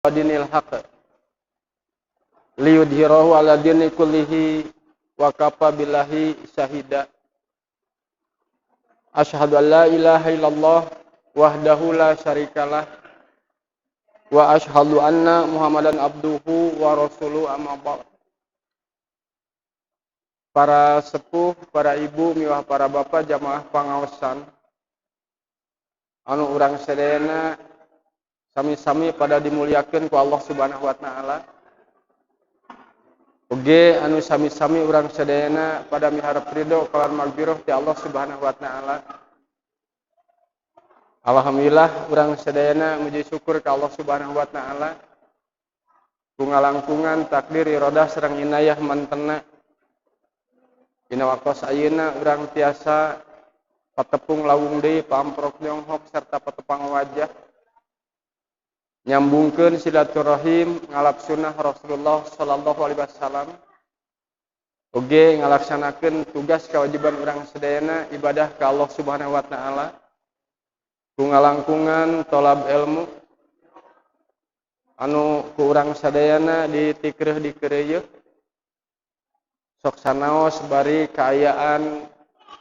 Dinil haq liyudhirahu ala dini kullihi wa kafa billahi syahida. Asyhadu an la ilaha illallah wahdahu la syarikalah wa asyhadu anna Muhammadan abduhu wa rasuluhu, amma ba'd. Para sepuh, para ibu, miwah para bapak jamaah pangaosan anu urang sadayana sami-sami pada dimuliakeun ku Allah Subhanahu wa taala. Oge anu sami-sami urang sadayana pada miharep ridho kalawan magfirah ti Allah Subhanahu wa taala. Alhamdulillah urang sadayana muji syukur ka Allah Subhanahu wa taala. Ku ngalangkungan takdir iradah sareng inayah mantena. Dina waktos ayeuna urang tiasa patepung lawung deui pamprok nyonghok serta patepang wajah nyambungkeun silaturahim ngalap sunnah Rasulullah sallallahu alaihi wasallam, oge ngalaksanakeun tugas kewajiban urang sadayana ibadah ka Allah Subhanahu wa taala ku ngalangkungan tolab ilmu anu ku urang sadayana ditikreuh dikeureuyeuk sok sanaos bari kaayaan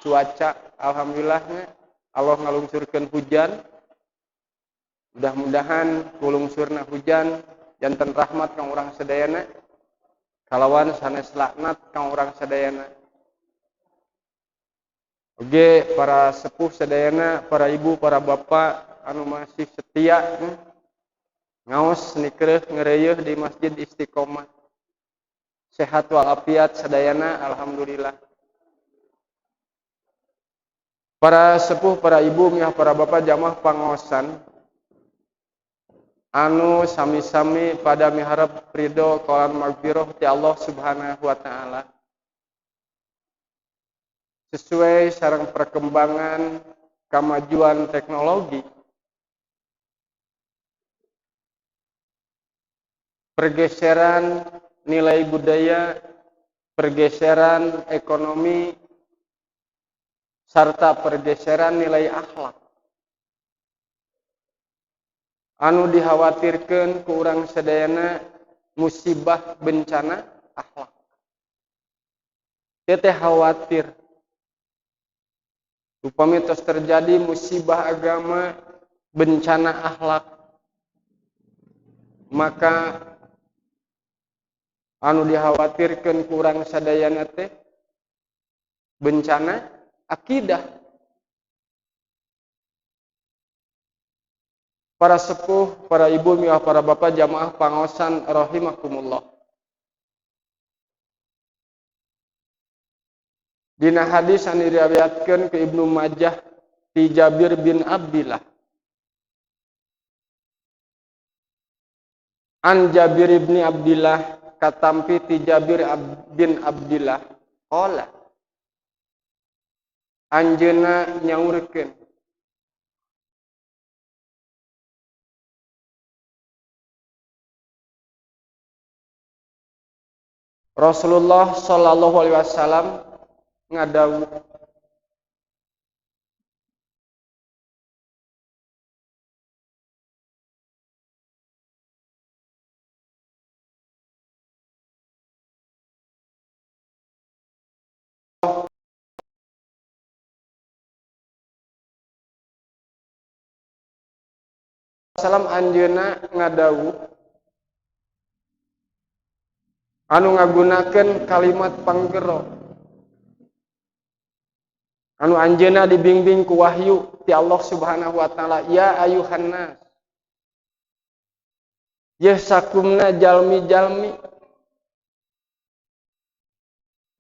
cuaca. Alhamdulillahnya Allah ngalungsurkeun hujan, mudah-mudahan kulungsurna hujan janten rahmat kang urang sadayana kalawan sanes laknat kang urang sadayana. Oge para sepuh sadayana, para ibu, para bapak anu masih setia ngaos nikreuh ngereuyeih di Masjid Istiqomah, sehat walafiat sadayana, alhamdulillah. Para sepuh, para ibu, miah para bapak jamaah pangaosan anu sami-sami pada miharep ridho kalawan magfirah ti Allah Subhanahu wa taala. Sesuai sareng perkembangan kemajuan teknologi, pergeseran nilai budaya, pergeseran ekonomi, serta pergeseran nilai akhlak anu dikhawatirkeun ku urang sadayana musibah bencana akhlak. Teu khawatir upami tos terjadi musibah agama, bencana akhlak, maka anu dikhawatirkeun ku urang sadayana teh bencana akidah. Para sepuh, para ibu, miwah para bapak jamaah pangaosan rahimakumullah. Dina hadis anu diriwayatkeun ke Ibnu Majah ti Jabir bin Abdillah. An Jabir bin Abdillah katampi ti Jabir bin Abdillah qala anjeunna nyaurkeun Rasulullah sallallahu alaihi wasallam ngadawuh salam anjeunna ngadawuh anu ngagunakeun kalimat panggero anu anjeunna dibimbing ku wahyu ti Allah Subhanahu wa taala, ya ayuhan nas, yeuh sakumna jalmi-jalmi.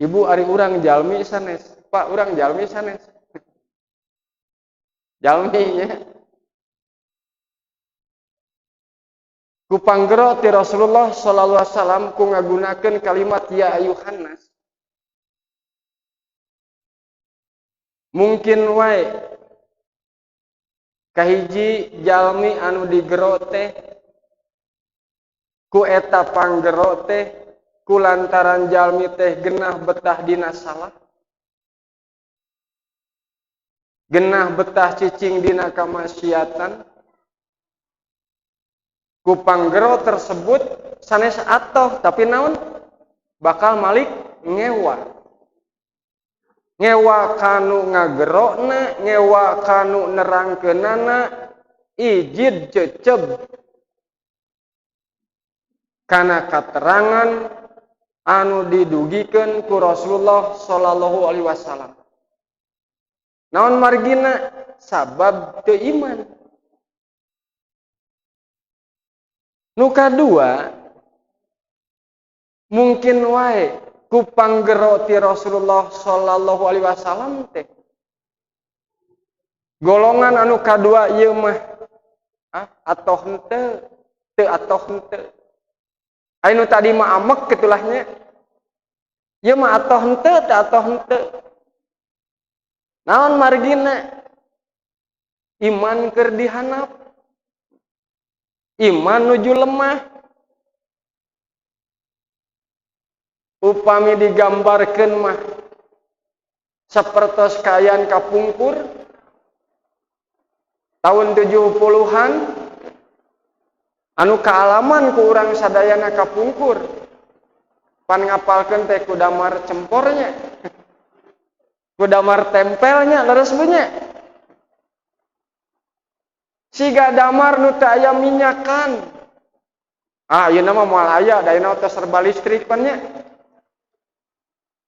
Ibu ari urang jalmi sanes, pak urang jalmi sanes, jalmi nya. Ku panggero ti Rasulullah sallallahu alaihi wasallam ku ngagunakeun kalimat ya ayuhan nas. Mungkin wae kahiji jalmi anu digero teh ku eta panggero teh ku lantaran jalmi teh genah betah dina salah, genah betah cicing dina kamaksiatan, Ku panggero tersebut sanes atoh tapi naon bakal malik ngewa. Ngewa kanu ngagerokna, ngewa kanu nerangkeunana, ijid ceceb kana katerangan anu didugikeun ku Rasulullah sallallahu alaihi wasallam. Naon margina? Sabab teu iman. Nu kadua mungkin wae ku panggero ti Rasulullah sallallahu alaihi wasallam teh golongan anu kadua ieu mah atoh henteu teu atoh henteu. Anu tadi mah amek kitulahnya ieu mah atoh henteu teu atoh henteu. Naon margina? Iman keur dihanap, iman nuju lemah. Upami digambarkeun mah sapertos kaayaan kapungkur tahun 70-an anu kaalaman ku urang sadayana kapungkur pan ngapalkeun teh ku damar cempornya, ku damar tempelnya, leres nya. Siga damar nu teu aya minyakan. Ah, ayeuna mah moal aya, da ayeuna tos serba listrik pan nya.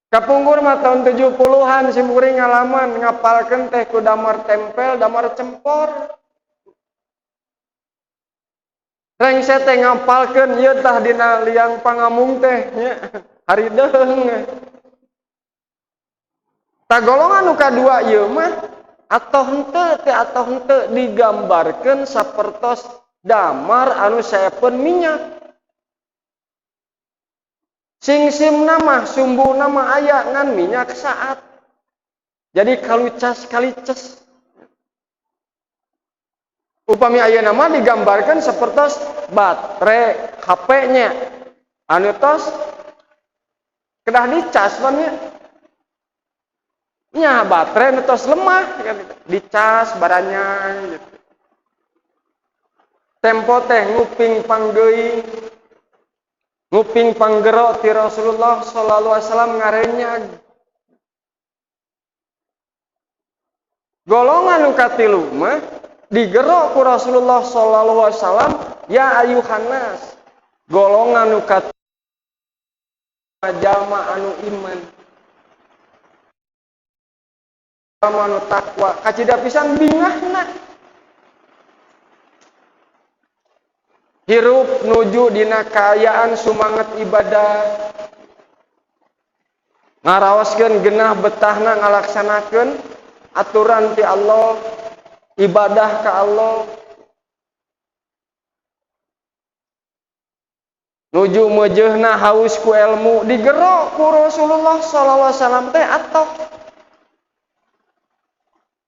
Kapungkur mah tahun 70-an simkuring ngalaman ngapalkeun teh ku damar tempel, damar cempor. Rengse teh ngapalkeun ieu tah dina liang pangamung teh nya, harideung. Tah golongan nu kadua ieu mah atoh henteu teh atoh henteu digambarkeun sapertos damar anu saepeun minyak. Singsimna mah sumbuna mah aya ngan minyak saat. Jadi kalucas kalices. Upami ayeuna mah digambarkeun sapertos baterai HP-nya. Anu tos kedah dicas pan nya. Nya baterai nu tos lemah kan dicas baranya gitu. Tempo teh nguping panggeuing, nguping panggero ti Rasulullah sallallahu alaihi wasallam ngarenyag. Golongan nu katilu mah digero ku Rasulullah sallallahu alaihi wasallam, ya ayuhan nas. Golongan nu katilu jalma anu iman, jalma anu takwa, kacida pisan bingahna. Hirup nuju dina kaayaan sumanget ibadah, ngaraoskeun genah betahna ngalaksanakeun aturan ti Allah, ibadah ka Allah, nuju meujeuhna haus ku ilmu, digero ku Rasulullah sallallahu alaihi wasallam teh atoh.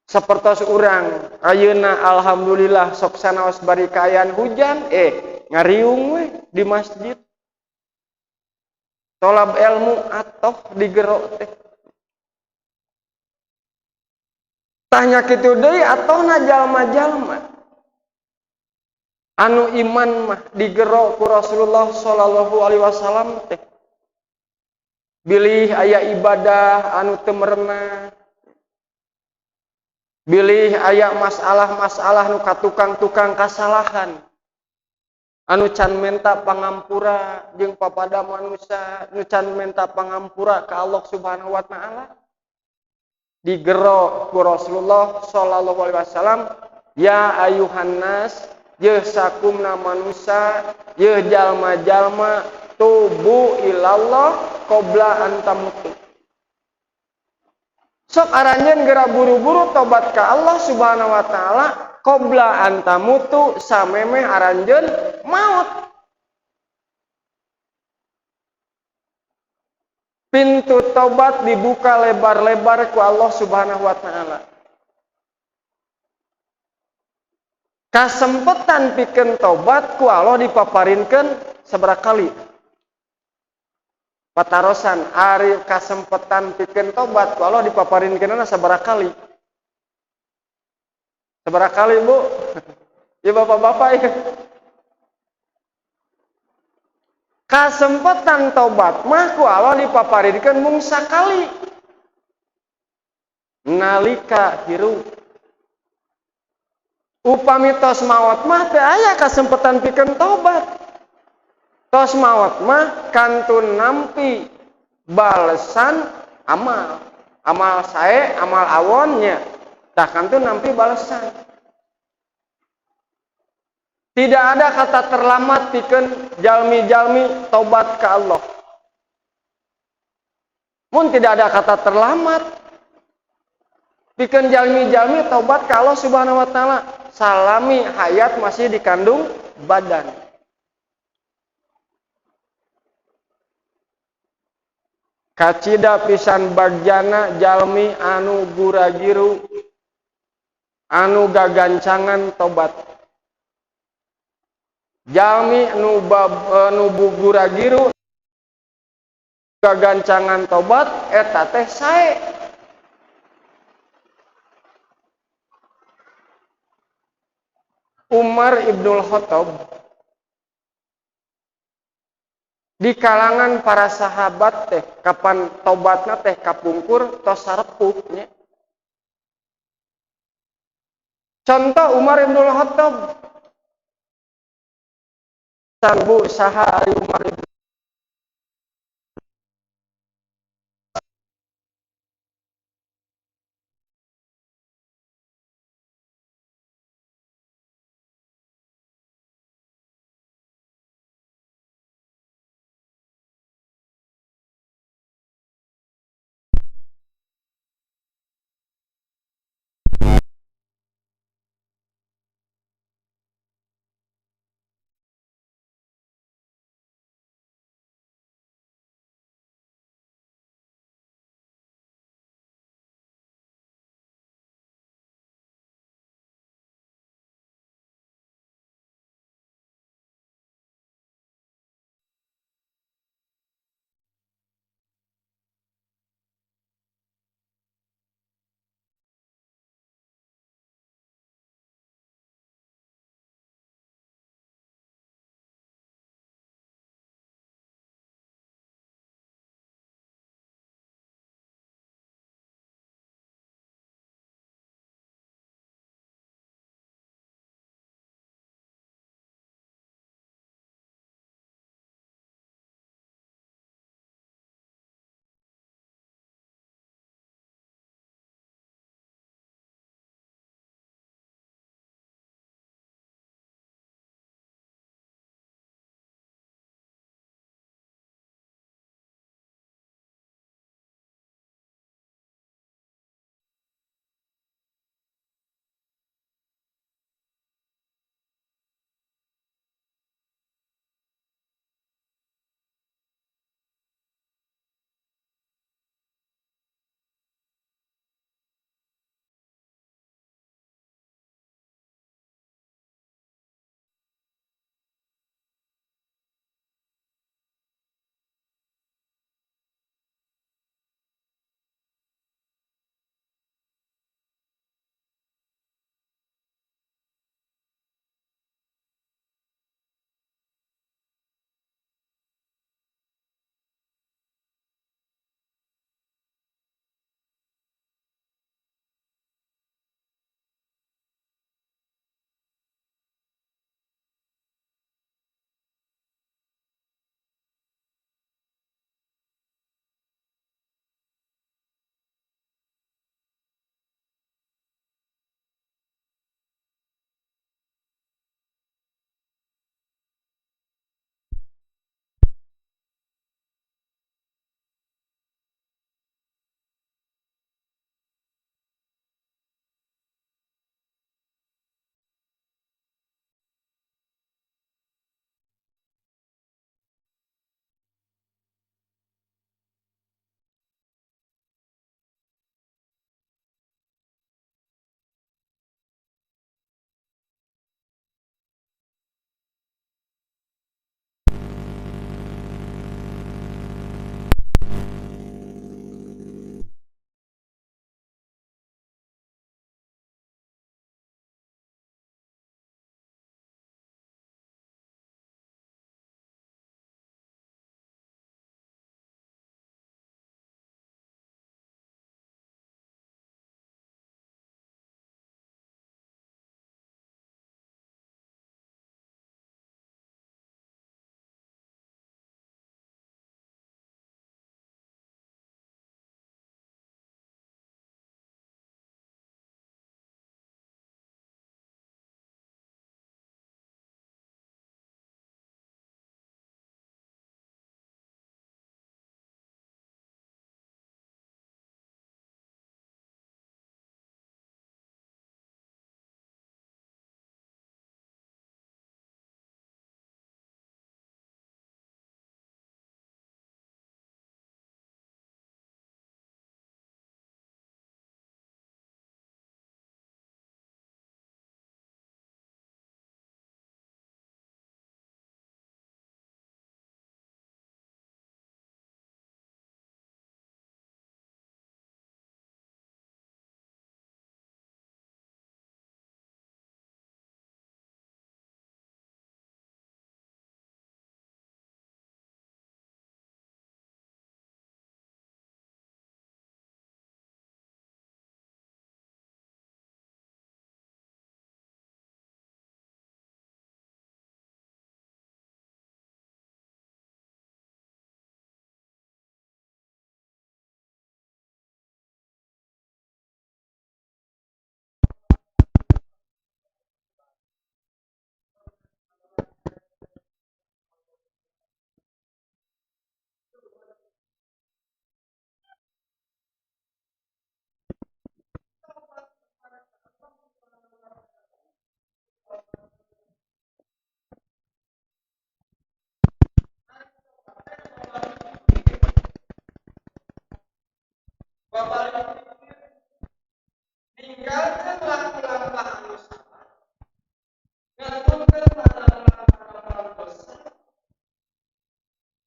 Sapertos urang ayeuna alhamdulillah sok sanaos bari kaayaan hujan ngariung we di masjid. Tolab ilmu atoh digero teh. Tah nya kitu deui atohna jalma-jalma anu iman mah digero ku Rasulullah sallallahu alaihi wasallam teh. Bilih aya ibadah anu teu merenah, bilih aya masalah-masalah nu katukang-tukang kasalahan anu can menta pangampura jeung papada manusia, nu can menta pangampura ka Allah Subhanahu wa taala, digero ku Rasulullah sallallahu alaihi wasallam, ya ayuhan nas, yeuh sakumna manusia, yeuh jalma-jalma, tubu ilallah qabla an tamutu. Sok aranjeun geura buru-buru tobat ka Allah Subhanahu wa taala qabla an tamutu, samemeh aranjeun maut. Pintu tobat dibuka lebar-lebar ku Allah Subhanahu wa taala. Kasempetan pikeun tobat ku Allah dipaparinkeun sabaraha kali. Patarosan ari kasempetan pikeun tobat ku Allah dipaparinkeunna sabaraha kali. Sabaraha kali, Bu? Ya bapak-bapak ya. Kasempatan tobat mah ku Allah dipaparidkeun mung sakali. Nalika hirup. Upami tos maot mah teu aya kasempatan pikeun tobat. Tos maot mah kantun nampi balesan amal. Amal sae, amal awonnya. Tah kantun nampi balesan. Tidak ada kata terlambat pikeun jalmi-jalmi tobat ka Allah. Mun tidak ada kata terlambat pikeun jalmi-jalmi tobat ka Allah Subhanahu wa taala salami hayat masih dikandung badan. Kacida pisan bagjana jalmi anu guragiru anu gagancangan tobat. Jalmi nu guragiru gagancangan tobat eta teh sae. Umar Ibnul Khattab di kalangan para sahabat teh kapan tobatna teh kapungkur tos sarepuh nya. Contoh Umar Ibnul Khattab Bu saha ari Umar Ibn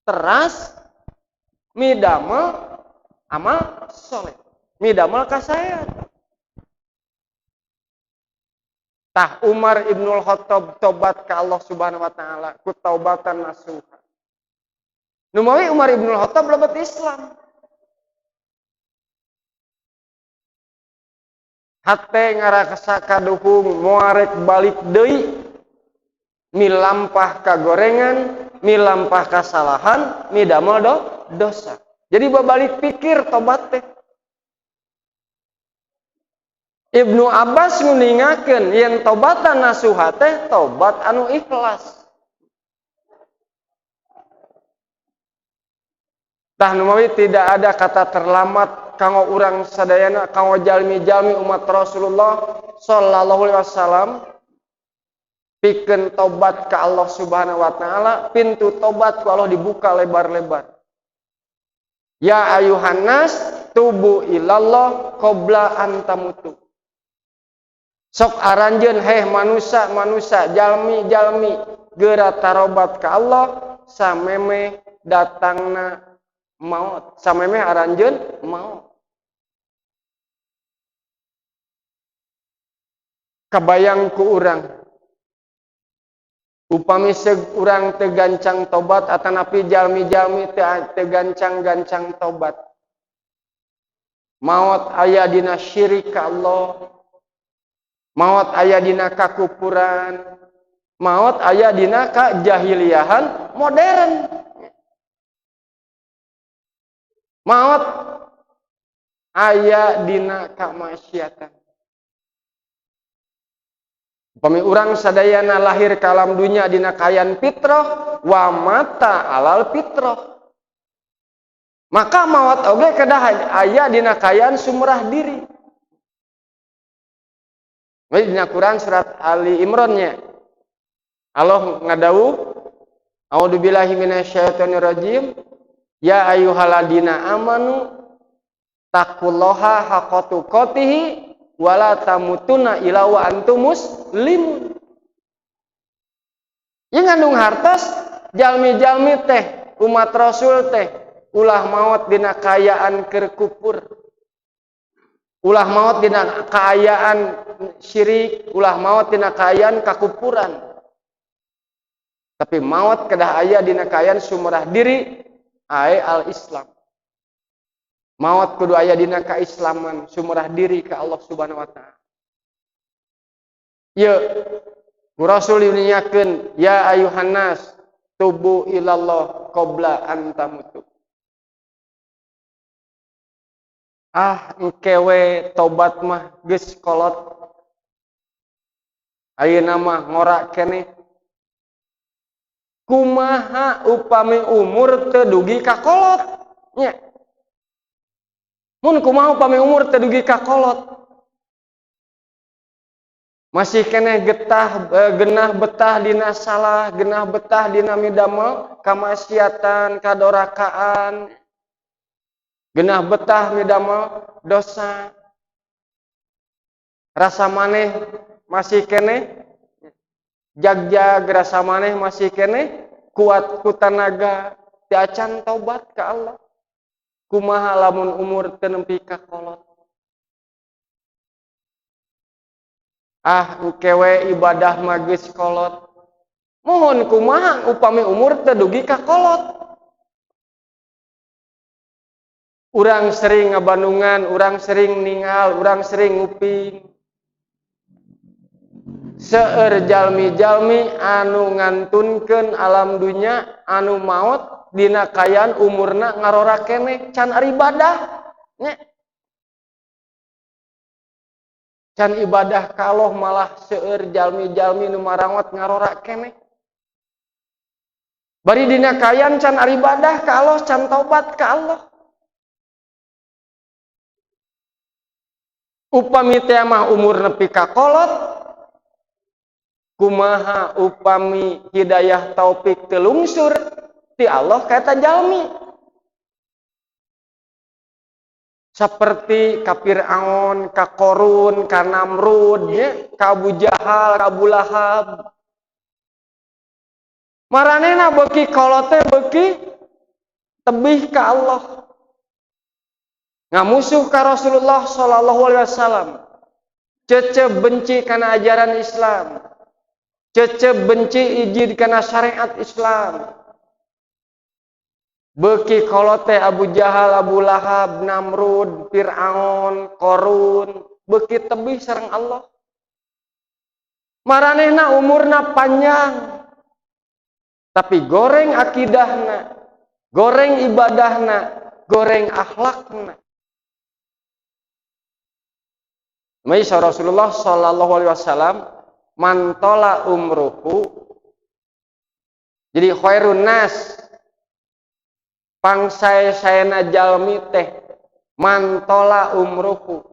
Teras midamel amal soleh, midamel kasaean. Tah Umar Ibnul Khattab tobat ka Allah Subhanahu wa taala ku taubatan nasuha. Numawi Umar Ibnul Khattab lebet Islam. Hate ngarasa kaduhung moarek balik deui milampah kagorengan, milampah kasalahan, midamel dosa. Jadi babalik pikir tobat teh. Ibnu Abbas nguningakeun yen tobatan nasuha teh tobat anu ikhlas. Tah numawi tidak ada kata terlambat kanggo urang sadayana, kanggo jalmi-jalmi umat Rasulullah sallallahu alaihi wasallam pikeun tobat ka Allah Subhanahu wa taala, pintu tobat ku Allah dibuka lebar-lebar. Ya ayuhannas tubu ilallah qabla an tamutu. Sok aranjeun heh manusa-manusa jalmi-jalmi geura tarobat ka Allah samemeh datangna maut, samemeh aranjeun maut. Kabayang ku urang upami seug urang teu gancang tobat atanapi jalmi-jalmi teu gancang-gancang tobat, maot aya dina syirik ka Allah, maot aya dina kakupuran, maot aya dina kajahiliahan modern, maot aya dina kamaksiatan. Upami urang sadayana lahir ka alam dunya dina kaayaan fitrah wa mata alal fitrah, maka maot oge kedah aya dina kaayaan sumrah diri. Dina Quran surat Ali Imran nya Allah ngadawuh, a'udzubillahi minasyaitonirrajim, ya ayyuhalladzina amanu taqullaha haqqa tuqatih wala tamutuna illa wa antum muslimun. Ieu ngandung hartos jalmi-jalmi teh umat Rasul teh ulah maot dina kaayaan keur kupur, ulah maot dina kaayaan syirik, ulah maot dina kaayaan kakupuran, tapi maot kedah aya dina kaayaan sumrah diri ae al-Islam. Maot kudu aya dina kaislaman, sumrah diri ka Allah Subhanahu wa taala. Ieu ku Rasul dininyakeun, ya ayuhannas tubu ilallah qabla an tamutu. Ah engkewe tobat mah geus kolot, ayeuna mah ngora keneh. Kumaha upami umur teu dugi ka kolot nya? Mun kumaha upami umur teu dugi ka kolot, masih keneh getah genah betah dina salah, genah betah dina midamel kamaksiatan, kadorakaan, genah betah midamel dosa, rasa maneh masih keneh jagjag, rasa maneh masih keneh kuat ku tanaga, teu acan tobat ka Allah. Kumaha lamun umur teu nempi ka kolot? Ah engkewe ibadah mah geus kolot. Mohon kumaha upami umur teu dugi ka kolot? Urang sering ngabandungan, urang sering ningal, urang sering nguping. Seueur jalmi-jalmi anu ngantunkeun alam dunya, anu maot dina kaayaan umurna ngarora keneh, can ibadah nya. Can ibadah kaloh malah seueur jalmi-jalmi nu marawat ngarora keneh. Bari dina kaayaan can ibadah ka Allah, can taubat ka Allah. Upami teh mah umur nepi ka kolot, kumaha upami hidayah taufik teu lungsur ti Allah ka eta jalmi? Seperti ka Fir'aun, ka Korun, ka Namrud, ya, ka Abu Jahal, ka Abu Lahab. Maranehna beuki kolot teh beuki Tebih ka Allah. Ngamusuh ka Rasulullah sallallahu alaihi wasallam. Cece benci kana ajaran Islam. Cece benci ijid kana syariat Islam. Beuki kolote Abu Jahal, Abu Lahab, Namrud, Fir'aun, Korun, beuki tebih sareng Allah. Maranehna umurna panjang. Tapi goreng akidahna, goreng ibadahna, goreng akhlakna. Maisa Rasulullah sallallahu alaihi wasallam mantola umruhu. Jadi khairun nas pangsae-saena jalmi teh mantola umruhu.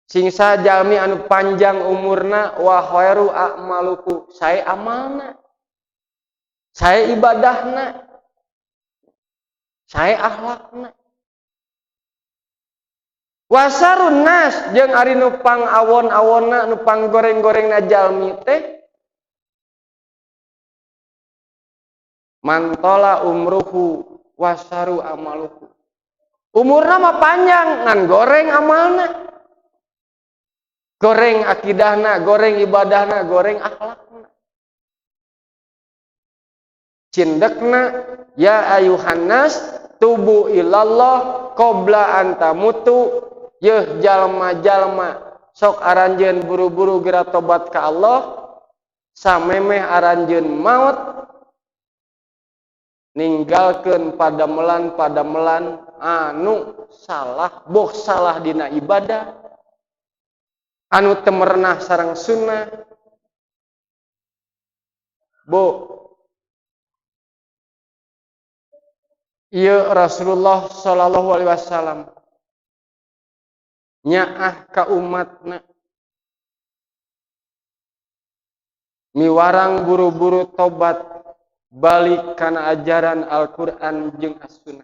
Singsa jalmi anu panjang umurna wa khairu a'maluhu, sae amalna, sae ibadahna, sae akhlakna. Wasarun nas jeung ari nu pang awon-awonna nu pang goreng-gorengna jalmi teh mantola umruhu wasaru amaluhu. Umurna mah panjang ngan goreng amalna, goreng akidahna, goreng ibadahna, goreng akhlakna. Cindekna ya ayuhan nas tubu ilallah qabla antamutu. Yeuh jalma-jalma sok aranjeun buru-buru geura tobat ka Allah samemeh aranjeun maut ninggalkeun padamelan-padamelan anu salah, boh salah dina ibadah, anu teu merenah sareng sunnah. Bo ieu Rasulullah sallallahu alaihi wasallam nyaah ka umatna miwarang buru-buru tobat balik kana ajaran Al-Qur'an jeung As-Sunnah.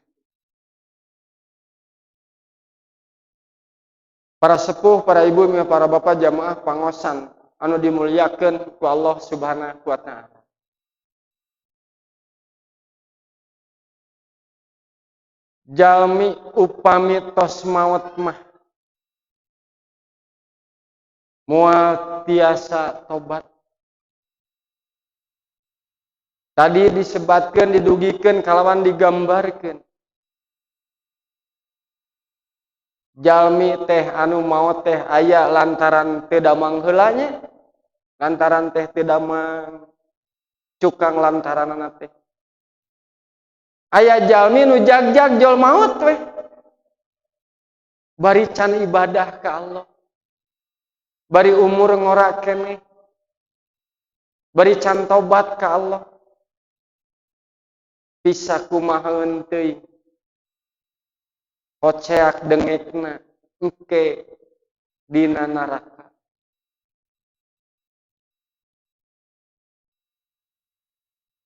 Para sepuh, para ibu, para bapak jamaah pangosan anu dimuliakeun ku Allah Subhanahu wa taala. Jalmi upami tos maot mah moal tiasa tobat. Tadi disebatkeun, didugikeun, kalawan digambarkeun. Jalmi teh anu maot teh aya lantaran teu damang heula nya, lantaran teh teu damang cukang lantaranana teh. Aya jalmi nu jag-jag jol maot weh. Bari can ibadah ka Allah. Bari umur ngora keneh. Bari can tobat ka Allah. Bisa kumahaeun teuing. Koceak dengekna engke dina neraka.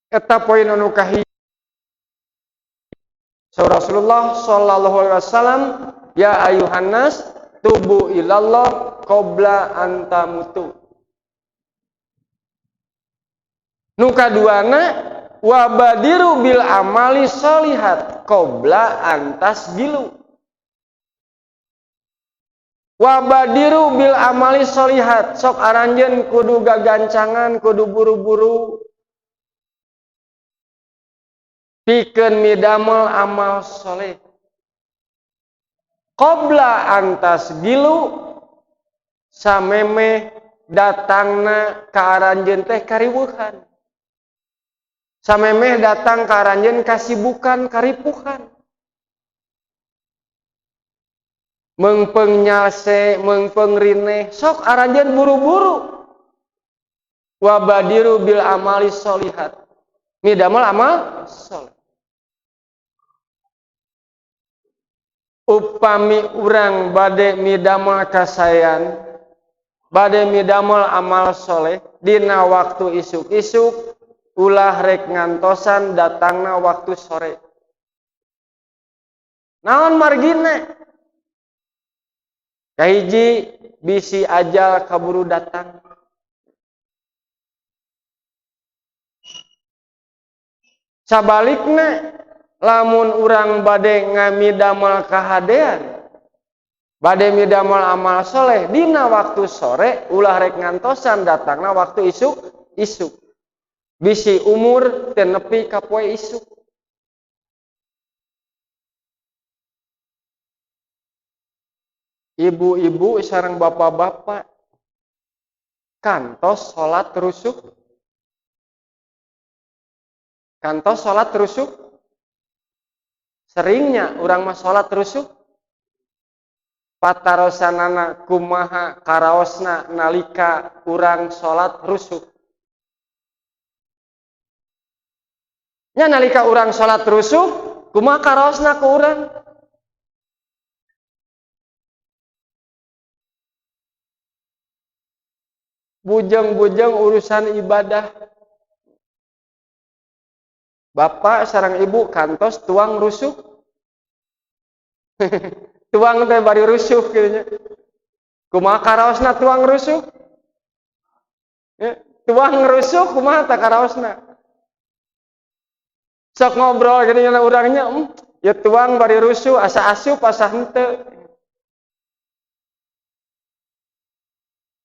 Eta poin anu kahiji. So Rasulullah sallallahu alaihi wasallam ya ayuhan nas tubu ilallah qabla antamutu. Nu kaduana wabadiru bil amali sholihat qabla antas gilu. Wabadiru bil amali sholihat, sok aranjeun kudu gagancangan, kudu buru-buru pikeun midamel amal soleh. Qabla antas gilu samemeh datangna ka aranjeun teh kariweuhan. Samemeh datang ka aranjeun kasibukan karipuhan. Meungpeung nyalse, meungpeung rineh, sok aranjeun buru-buru. Wabadiru bil amali sholihat. Midamel amal soleh. Upami urang bade midamel kasayan, bade midamel amal soleh dina waktu isuk-isuk, ulah rek ngantosan datangna waktu sore. Naon margina? Kahiji bisi ajal kaburu datang. Sabalikna Lamun urang bade ngamidamel kahadean, bade midamel amal soleh dina waktu sore, ulah rek ngantosan datangna waktu isuk isuk. Bisi umur teu nepi ka poe isuk. Ibu-ibu sareng bapak-bapak kantos salat rusuk. Kantos salat rusuk. Seringnya urang mah salat rusuk. Patarosanana kumaha karaosna nalika urang salat rusuk. Nya nalika urang salat rusuk, kumaha karaosna ku urang? Bujeng-bujeng urusan ibadah. Bapak sareng ibu kantos tuang rusuk. Tuang teh bari rusuh kitu nya. Kumaha karaosna tuang rusuh? Ya, tuang rusuh kumaha tah karaosna? Sok ngobrol gini nya urangnya, ya tuang bari rusuh asa asup asa henteu.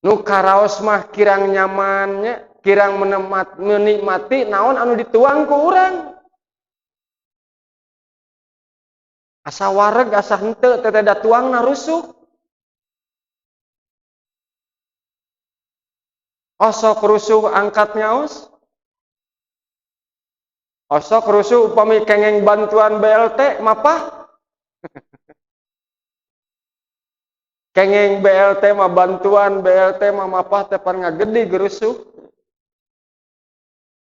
Nu karaos mah kirang nyamannya, kirang menikmati naon anu dituang ku urang. Asa wareg asa henteu teh da tuangna rusuh. Osok rusuh angkat nyaos. Osok rusuh upami kengeng bantuan BLT mapah. Kengeng BLT mah bantuan BLT mah mapah teh pan ngagedi gerusuh.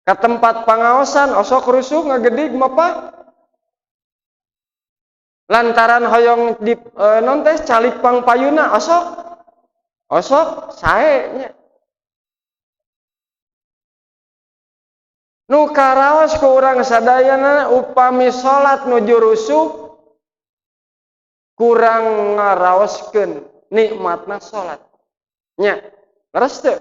Ka tempat pangaosan osok rusuh ngagedi mapah. Lantaran hoyong di non teh calik pangpayuna osok. Osok sae nya. Nu karaos ku urang sadayana upami salat nuju rusuh kurang ngaraoskeun nikmatna salat. Nya, leres teu?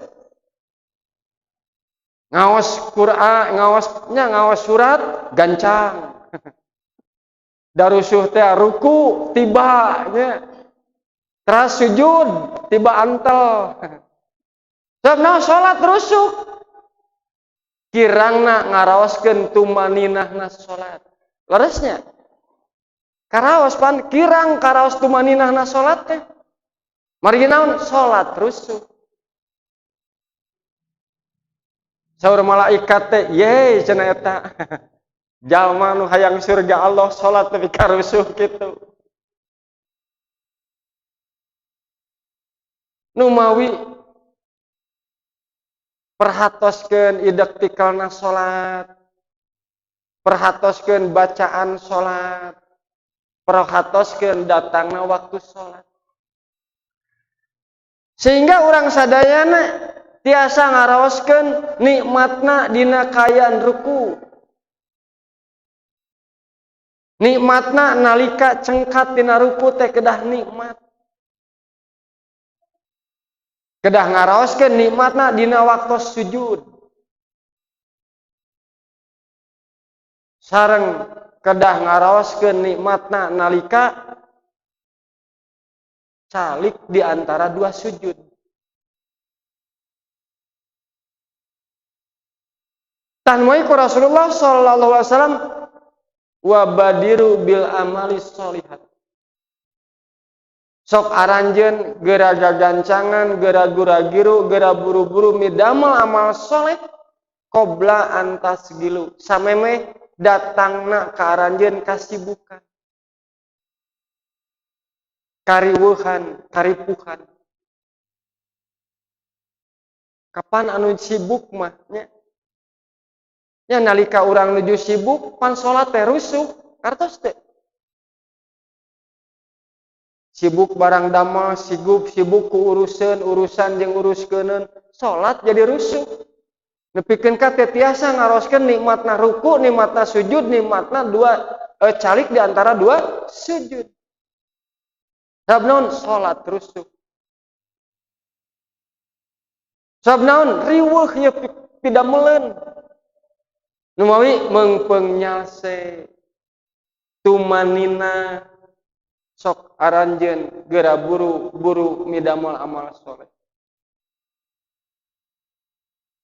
Ngaos Quran, ngaos nya ngaos surat gancang. Darusuh teh ruku tiba nya. Teras sujud tiba antel. Sabna salat rusuh. Kirangna ngaraoskeun tumaninahna salat. Leresnya. Karaos pan kirang karaos tumaninahna salat teh. Margi naon salat rusuh. Saur malaikat teh, ye cenah eta. Jalma nu hayang surga Allah salat nepi ka rusuh kitu. Nu mawi perhatoskeun idek tikelna salat, perhatoskeun bacaan salat, perhatoskeun datangna waktu salat. Sehingga urang sadayana tiasa ngaraoskeun nikmatna dina kaayaan ruku. Nikmatna nalika cengkat dina ruku teh kedah nikmat. Kedah ngaraoskeun nikmatna dina waktu sujud. Sareng kedah ngaraoskeun nikmatna nalika calik di antara dua sujud. Tan moy ku Rasulullah sallallahu alaihi wasallam wa badiru bil amali sholihat. Sok aranjeun geura gagancangan, geura gura-giru, geura buru-buru midamel amal soleh qobla antas gilu. Samemeh datangna ka aranjeun kasibukan. Kariweuhan, karipuhan. Kapan anu sibuk mah nya? Nya nalika urang nuju sibuk pan salat teh rusuh, kartos teh. Sibuk barang damel, sibuk ku urusan, urusan jeung uruskeuneun, salat jadi rusuh. Nepikeun ka teh tiasa ngaroskeun nikmatna ruku, nikmatna sujud, nikmatna dua calik di antara dua sujud. Sabab naon salat rusuh. Sabab naon riweuh nya pidameleun. Nu mawi meungpeung nyalse. Tumanina sok aranjeun geura buru-buru midamel amal soleh.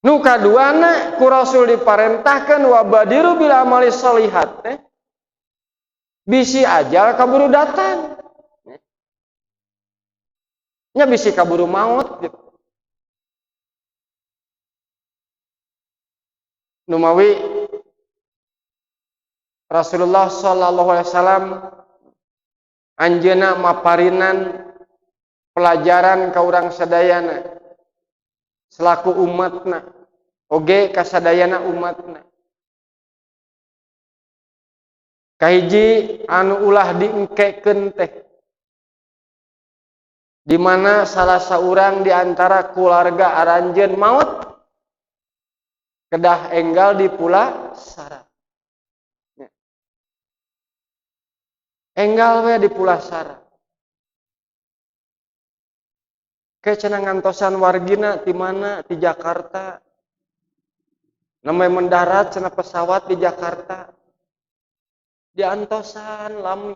Nu kaduana ku Rasul diparentahkeun wa badiru bil amali sholihat teh bisi ajal kaburu datang. Nya bisi kaburu maut gitu. Numawi Rasulullah sallallahu alaihi wasallam anjeunna maparinan pelajaran ka urang sadayana selaku umatna oge kasadayana umatna. Kahiji anu ulah diengkekeun teh di mana salah saurang di antara keluarga aranjeun maut kedah enggal di pulasara. Enggal we di pulasara. Ke cenah ngantosan wargina di mana? Di Jakarta. Namanya mendarat cenah pesawat di Jakarta. Diantosan lami.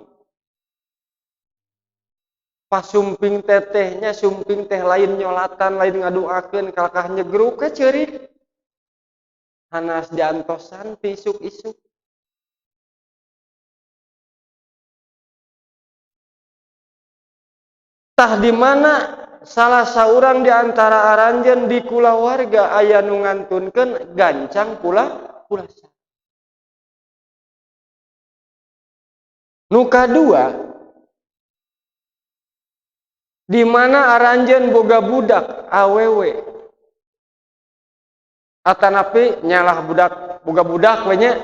Pas sumping tetehnya, sumping teh lain nyolatan, lain ngaduakeun, kalakah nyegruk ke ceurik. Hanas diantosan ti isuk-isuk. Tah di mana salah saurang di antara aranjeun di kulawarga aya nu ngantunkeun gancang pula pulasara. Nu kadua di mana aranjeun boga budak awewe atanapi nyalah budak boga budak we nya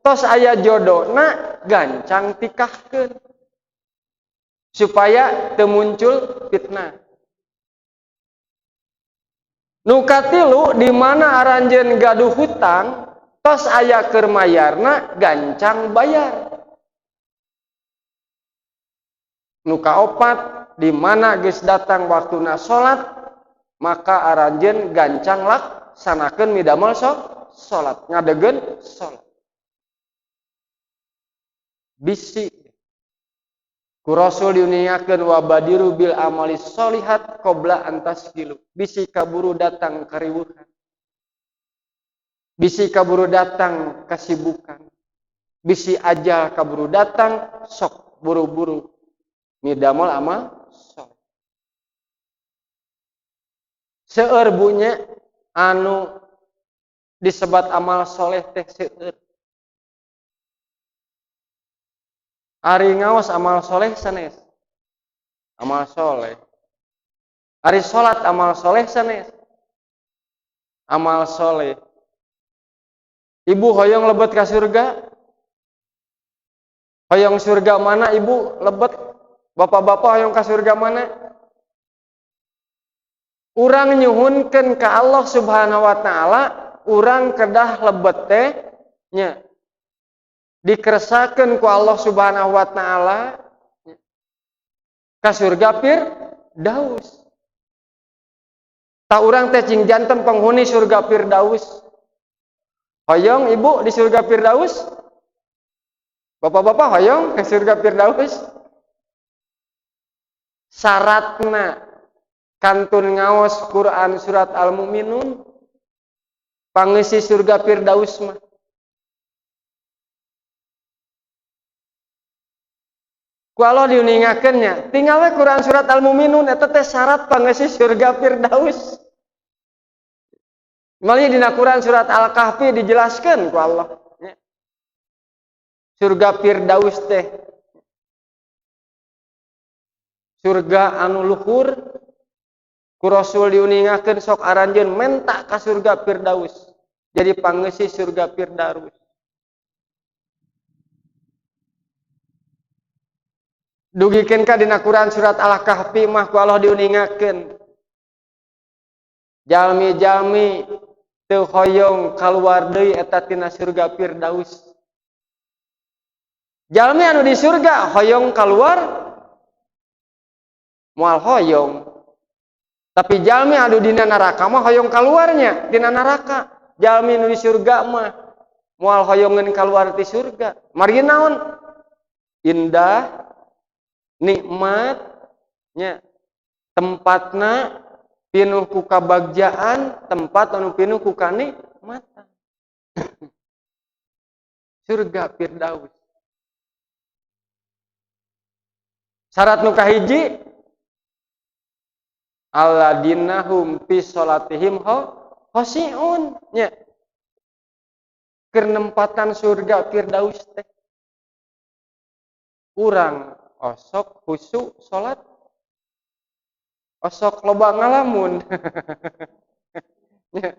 tos aya jodona gancang tikahkeun supaya teu muncul fitnah. Nu katilu di mana aranjeun gaduh hutang tos aya keur mayarna gancang bayar. Nu kaopat di mana geus datang waktuna salat maka aranjeun gancang laksanakeun midamel salat ngadegeun salat. Bisi ku Rasul diuniakeun wa badiru bil amali sholihat qabla antas gilu. Bisi kaburu datang kariweuhan. Bisi kaburu datang kasibukan. Bisi ajal kaburu datang sok buru-buru midamel amal soleh. Seueur bunya anu disebat amal soleh teh seueur. Ari ngaos amal soleh sanes. Amal soleh. Ari salat amal soleh sanes. Amal soleh. Ibu hoyong lebet ka surga? Hoyong surga mana ibu lebet? Bapak-bapak hoyong ka surga mana? Urang nyuhunkeun ka Allah Subhanahu wa taala, urang kedah lebet teh nya. Dikeresakeun ku Allah Subhanahu wa taala ka surga Firdaus. Tah urang teh cing janten penghuni surga Firdaus. Hoyong ibu di surga Firdaus? Bapak-bapak hoyong ke surga Firdaus? Syaratna kantun ngaos Quran surat Al-Mu'minun pangeusi surga Firdaus mah. Ku Allah diuningakeun nya, tinggal we Quran surat Al-Mu'minun eta teh syarat pangeusi surga Firdaus. Malih dina Quran surat Al-Kahfi dijelaskeun ku Allah nya. Surga Firdaus teh surga anu luhur, ku Rasul diuningakeun sok aranjeun menta ka surga Firdaus. Jadi pangeusi surga Firdaus. Dugikeun ka dina Quran surat Al-Kahfi mah ku Allah diuningakeun. Jalmi-jalmi teu hoyong kaluar deui eta tina surga Firdaus. Jalmi anu di surga hoyong kaluar moal hoyong. Tapi jalmi anu dina neraka mah hoyong kaluarnya dina neraka. Jalmi anu di surga mah moal hoyongeun kaluar ti surga. Margi naon? Indah, nikmat nya, tempatna pinuh ku kabagjaan, tempat anu pinuh ku kanikmatan. Surga Firdaus. Syarat nu kahiji alladinahum fi sholatihim khoshi'un nya. Keur nempatan surga Firdaus teh urang osok khusyuk salat, osok loba ngalamun. Nya.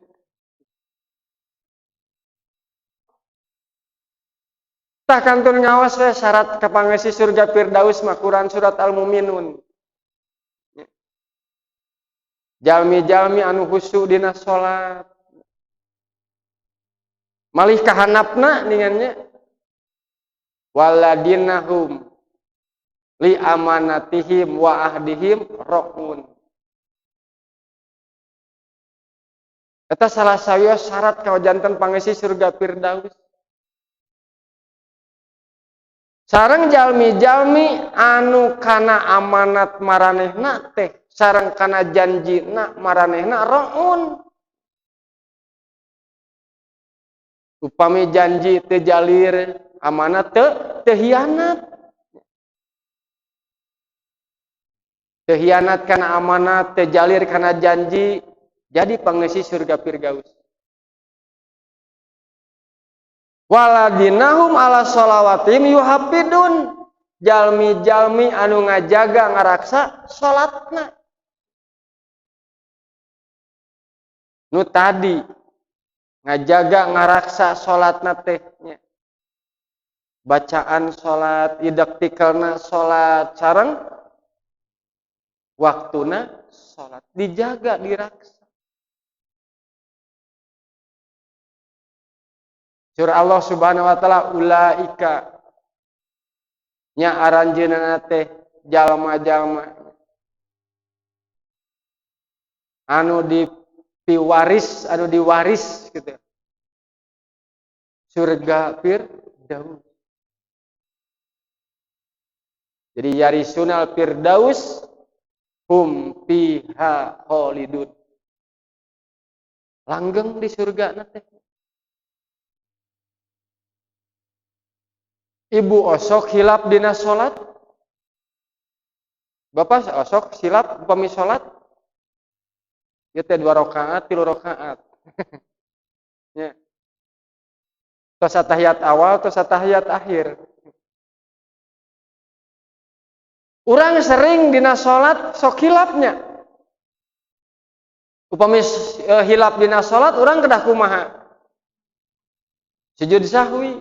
Tah kantun ngawas we syarat kapangesi surga Firdaus mah Quran surat Al-Mu'minun. Jalmi-jalmi anu khusyuk dina salat. Malih kahanapna ningannya waladinahum li amanatihim wa ahdihim ra'un. Eta salah sawios syarat kawajantan pangesi surga Firdaus. Sareng jalmi-jalmi anu kana amanat maranehna teh sareng kana janjina maranehna ra'un. Upami janji teu jalir, amanat teu hianat. Teu hianat kana amanat, teu jalir kana janji, jadi pangesi surga Firdaus. Waladinahum ala sholawatihim yuhafidun. Jalmi-jalmi anu ngajaga ngaraksa salatna. Nu tadi ngajaga ngaraksa salatna teh nya. Bacaan salat, idek tikelna salat, sareng waktuna salat dijaga diraksa. Surah Allah Subhanahu wa taala ulaika nya aranjeunna teh jalma-jalma anu dipiwaris, anu diwaris gitu. Surga Firdaus. Jadi yarisunal Firdaus hum fiha khalidun. Langgeng di surga teh. Ibu osok hilap dina salat. Bapak osok silap upami salat. Ieu teh 2 rakaat, 3 rakaat. Nya. Tos atahiyat awal, tos atahiyat akhir. Urang sering dina salat sok hilapnya. Upami hilap dina salat urang kedah kumaha? Sujud sahwi.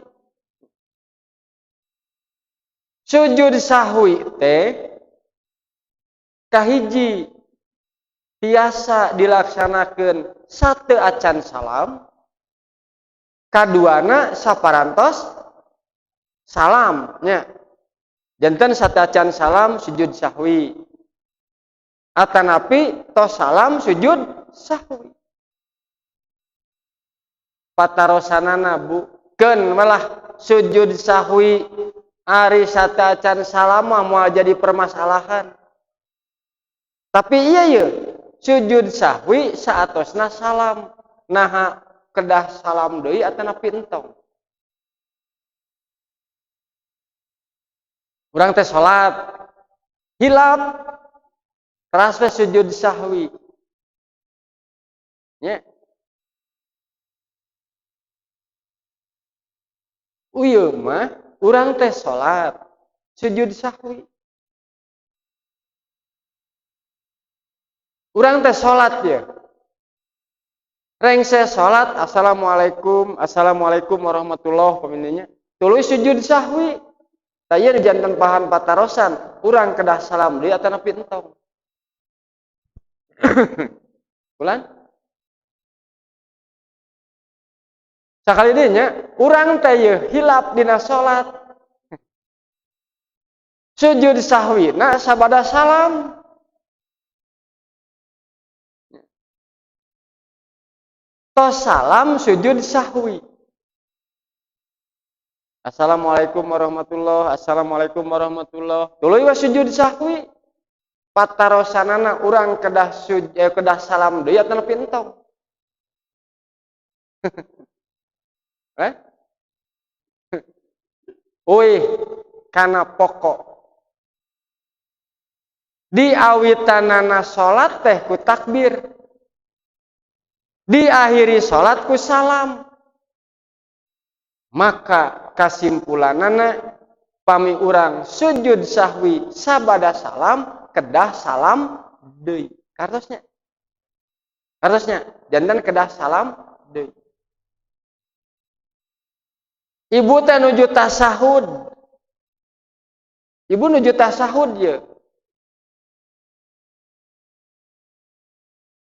Sujud sahwi teh kahiji tiasa dilaksanakeun sateu acan salam, kaduana saparantos salam nya. Janten sateu acan salam sujud sahwi, atanapi tos salam sujud sahwi. Patarosanana bu keun malah sujud sahwi ari sateu acan salam mah moal jadi permasalahan. Tapi iya ye, sujud sahwi saatosna salam, naha kedah salam deui atanapi entong. Urang teh salat hilap teras we sujud sahwi. Nya. Uyeuh mah urang teh salat sujud sahwi. Urang teh salat ya. Rengse salat assalamualaikum, assalamualaikum warahmatullahi wabarakatuh. Tuluy sujud sahwi. Tah ieu janten pahan patarosan, urang kedah salam deui atanapi entong. Bulan? Sakali deui nya, urang teh yeuh hilap dina salat. Sujud sahwina sabada salam. Tos salam sujud sahwi. Assalamualaikum warahmatullah, assalamualaikum warahmatullah. Tuluy we sujud sahwi. Patarosanana urang kedah kedah salam deui atuh nepi entong. Eh? Uih kana pokok. Diawitanana salat teh ku takbir. Diakhiri salat ku salam. Maka kasimpulanana pami urang sujud sahwi sabada salam kedah salam deui. Kartosnya. Kartosnya janten kedah salam deui. Ibu teh nuju tasahud. Ibu nuju tasahud ye.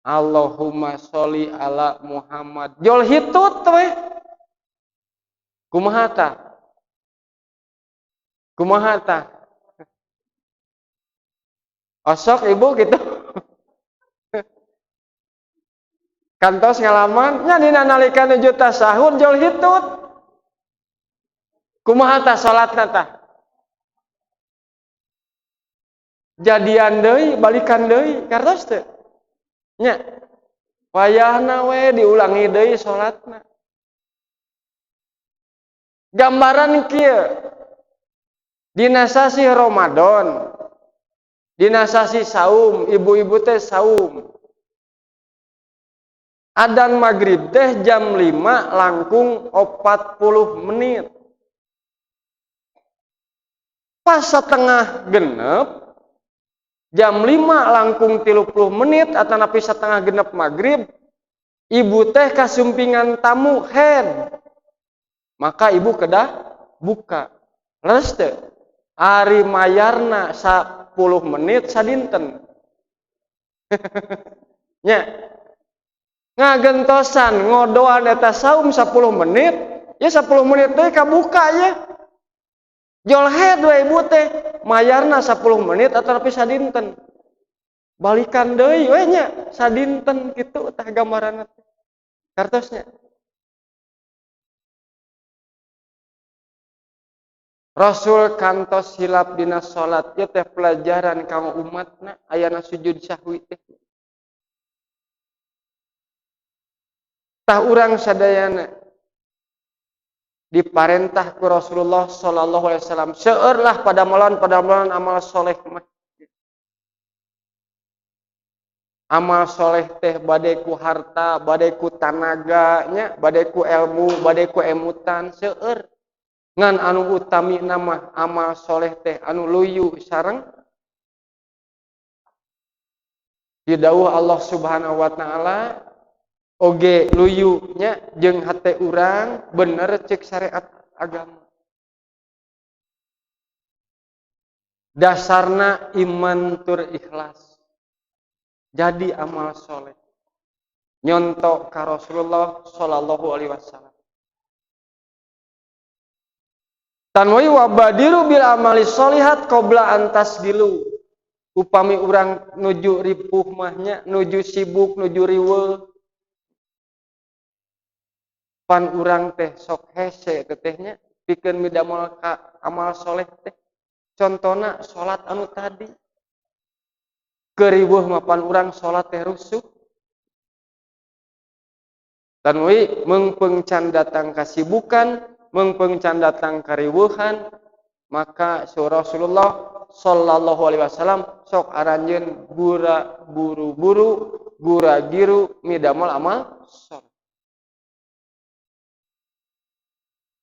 Allahumma sholli ala Muhammad. Jol hitut we. Kumaha tah? Kumaha tah? Osok ibu gitu. Kantos ngalaman nya dina nalika nuju tasahud jol hitut. Kumaha tah salatna tah? Jadian deui, balikan deui, kartos teu? Nya. Wayahna we diulangi deui salatna. Gambaran kieu. Dina sasih Ramadan, dina sasih saum, ibu-ibu teh saum. Adan maghrib teh jam 5 langkung 40 menit. Pas setengah genep, jam 5 langkung 30 menit atau napi setengah genep maghrib, ibu teh kasumpingan tamu head. Maka ibu kedah buka. Leres teu? Ari mayarna 10 menit sadinten. Nya. Ngagentosan ngodoan eta saum 10 menit, ya 10 menit teh kabuka ya. Jol head we ibu teh mayarna 10 menit atau tapi sadinten. Balikan deui we nya sadinten kitu tah gambaranna teh. Kartosnya. Rasul kantos hilap dina salat ieu teh pelajaran ka umatna ayana sujud sahwi teh. Tah urang sadayana diparentah ku Rasulullah sallallahu alaihi wasallam seueurlah padamelan amal soleh mah. Amal soleh teh bade ku harta, bade ku tanaga nya, bade ku ilmu, bade ku emutan seueur. Ngan anu utami nama amal soleh teh anu luyu sareng didawuh Allah Subhanahu wa taala oge luyu nya jeung hate urang bener cek syariat agama. Dasarna iman tur ikhlas. Jadi amal soleh. Nyontok ka Rasulullah sallallahu alaihi wasallam. Tanwi wabadiru bil amali sholihat qabla antas gilu. Upami urang nuju ripuh mahnya, nuju sibuk, nuju riweuh. Pan urang teh sok hese tetehnya pikeun midamel ka amal soleh teh. Contona salat anu tadi. Keriweuh mah pan urang salat teh rusuh. Tanwi meungpeung can datang kasibukan, meungpeung can datang kariweuhan, maka Rasulullah sallallahu alaihi wasallam sok aranjeun gura buru-buru, gura giru midamel amal soleh.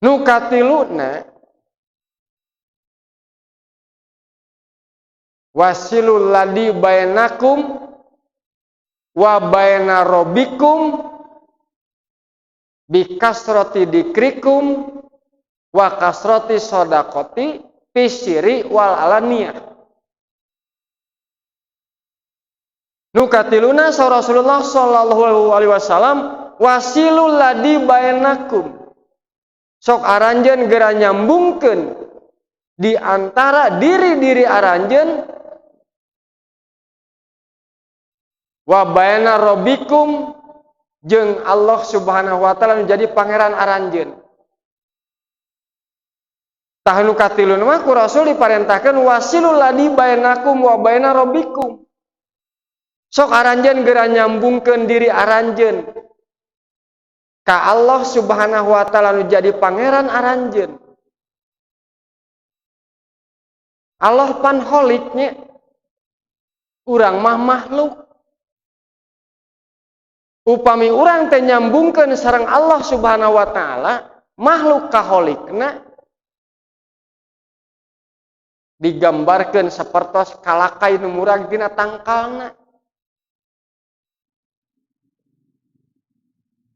Nu katiluna wasilul ladzi bainakum wa baina rabbikum bikasroti dikrikum wa kasroti sodakoti pisiri wal alaniyah. Nu katiluna Rasulullah sallallahu alaihi wasallam wasilul ladzi bainakum. Sok aranjeun geura nyambungkeun di antara diri-diri aranjeun wa baina rabbikum jeung Allah Subhanahu wa taala menjadi pangeran aranjeun. Tah nu katilu mah ku Rasul diparentahkeun wasilul ladzi bainakum wa baina rabbikum. Sok aranjeun geura nyambungkeun diri aranjeun ka Allah Subhanahu wa taala nu jadi pangeran aranjeun. Allah pan holiknya, urang mah makhluk. Upami urang teh nyambungkeun sareng Allah Subhanahu wa taala, makhluk ka holikna digambarkeun sapertos kalakai nu murag dina tangkalna.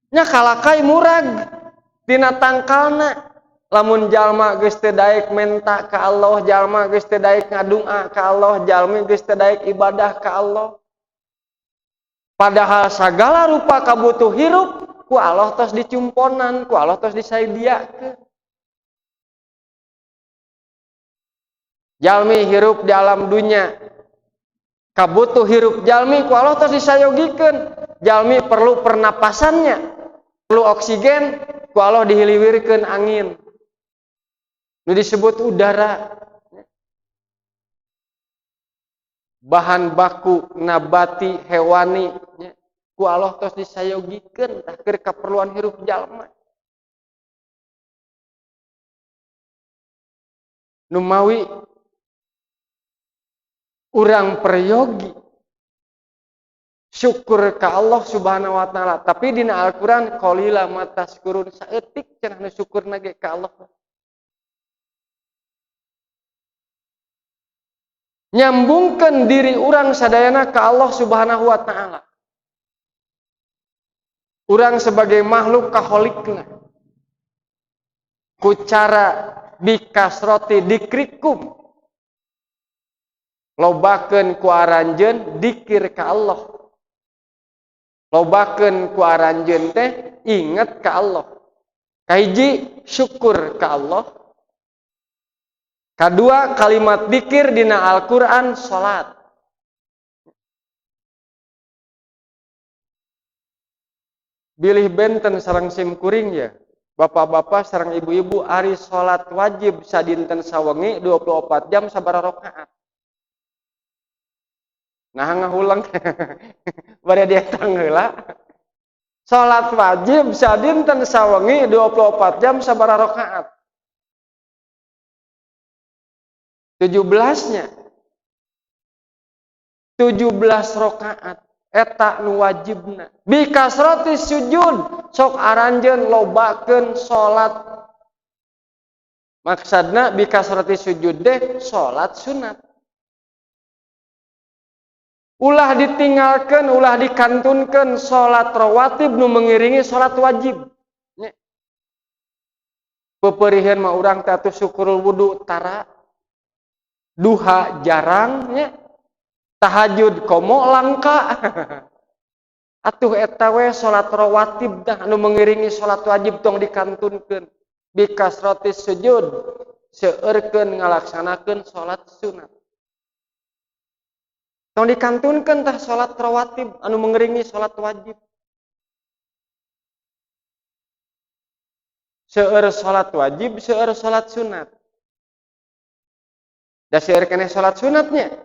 Nya kalakai murag dina tangkalna. Lamun jalma geus teu daek menta ka Allah, jalma geus teu daek ngadunga ka Allah, jalmi geus teu daek ibadah ka Allah. Padahal sagala rupa kabutuh hirup ku Allah tos dicumponan, ku Allah tos disadiakeun. Jalmi hirup di alam dunya, kabutuh hirup jalmi ku Allah tos disayogikeun. Jalmi perlu pernapasannya, perlu oksigen, ku Allah dihiliwirkeun angin. Nu disebut udara. Bahan baku nabati hewani ku Allah tos disayogikeun tah keur kaperluan hirup jalma. Nu mawi urang peryogi syukur ka Allah Subhanahu wa taala, tapi dina Al-Qur'an qalila mataskurun, saeutik cenah nu syukurna ge ka Allah. Nyambungkeun diri urang sadayana ka Allah Subhanahu wa taala. Urang sebagai makhluk kaholikna ku cara bikasroti dikrikum, lobakeun ku aranjeun dikir ka Allah, lobakeun ku aranjeun teh inget ka Allah. Kahiji syukur ka Allah, kadua kalimat dikir dina Al-Qur'an salat. Bilih benten sareng sim kuring ya, bapak-bapak sareng ibu-ibu, ari salat wajib sadinten sawengi 24 jam sabaraha rakaat? Nah ngahulang bade dietang heula. Salat wajib sadinten sawengi 24 jam sabaraha rakaat? 17-nya. 17 rakaat eta nu wajibna. Bikasrati sujud, sok aranjeun lobakeun salat. Maksudna bikasrati sujud deh salat sunat. Ulah ditinggalkan, ulah dikantunkan salat rawatib nu mengiringi salat wajib. Peperihan mah urang teh atuh syukurul wudu tara, duha jarang nya, tahajud komo langka. Atuh eta we salat rawatib dah anu mengiringi salat wajib tong dikantunkeun. Bikasrati sujud, seueurkeun ngalaksanakeun salat sunat. Tong dikantunkeun tah salat rawatib anu mengiringi salat wajib. Seueur salat wajib, seueur salat sunat. Da seueur keneh salat sunatnya.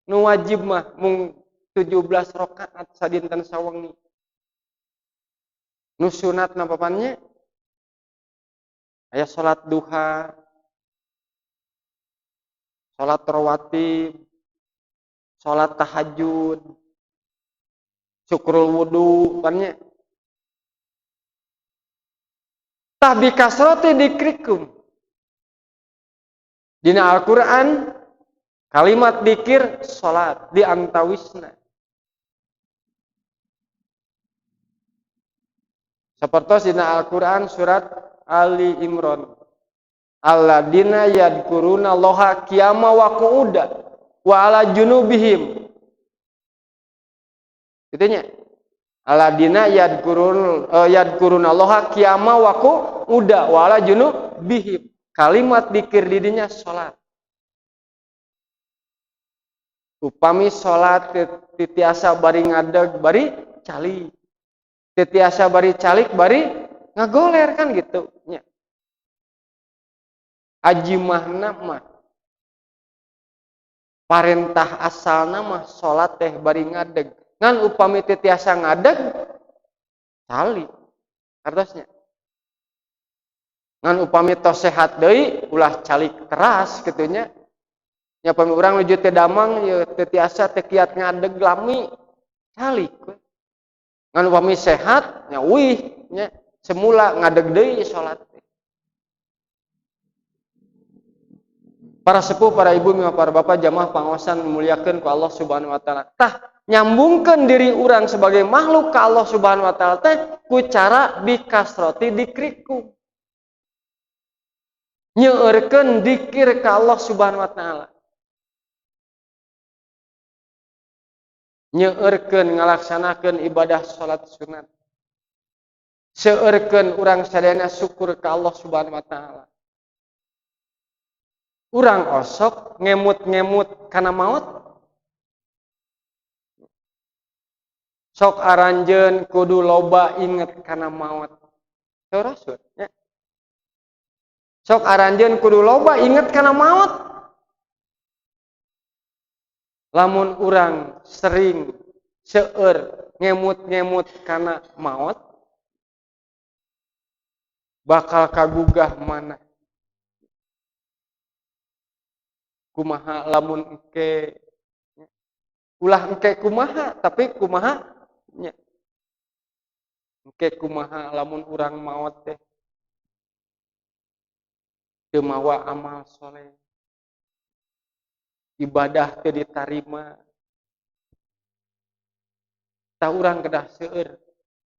Nu wajib mah mung 17 rakaat sadinten sawengi. Nu sunat napapannya? Aya salat duha, salat rawatib, salat tahajud, syukrul wudu pannya. Tah bikasrati dikrikum. Dina Al-Qur'an kalimat dikir salat di antawisna. Sapertos dina Al-Qur'an surat Ali Imran. Alladzina yadhkuruna Allaha qiyama wa qu'uda wa ala junubihim. Kitu nya. Alladzina yadhkuruna Allaha qiyama wa qu'uda wa ala junubihim. Kalimat dikir didinya salat. Upami salat titiasa bari ngadeg bari calik. Titiasa bari calik bari ngagoler kan gitu nya. Ajimahna mah parentah asalna mah salat teh bari ngadeg. Ngan upami teu tiasa ngadeg calik artosnya. Ngan upami tos sehat deui ulah calik teras kitu nya. Nya upami urang nuju teu damang ye teu tiasa teu kiat ngadeg lami calik we. Ngan upami sehat nya uih nya semula ngadeg deui salat. Para sepuh, para ibu, para bapak, jamaah pangaosan muliakeun ku Allah Subhanahu wa taala. Tah nyambungkeun diri urang sebagai makhluk ka Allah Subhanahu wa taala teh ku cara bikasroti dikriku. Nyeueurkeun dikir ka Allah Subhanahu wa taala. Nyeueurkeun ngalaksanakeun ibadah salat sunat. Seueurkeun urang sadayana syukur ka Allah Subhanahu wa taala. Urang osok ngemut-ngemut kana maot. Sok aranjeun kudu loba inget kana maot. Rasul nya. Sok aranjeun kudu loba inget kana maot. Lamun urang sering seueur ngemut-ngemut kana maot bakal kagugah mana. Kumaha lamun engke ulah engke kumaha tapi kumaha nya engke kumaha lamun urang maot teh teu mawa amal soleh ibadah teu ditarima tah urang kedah seueur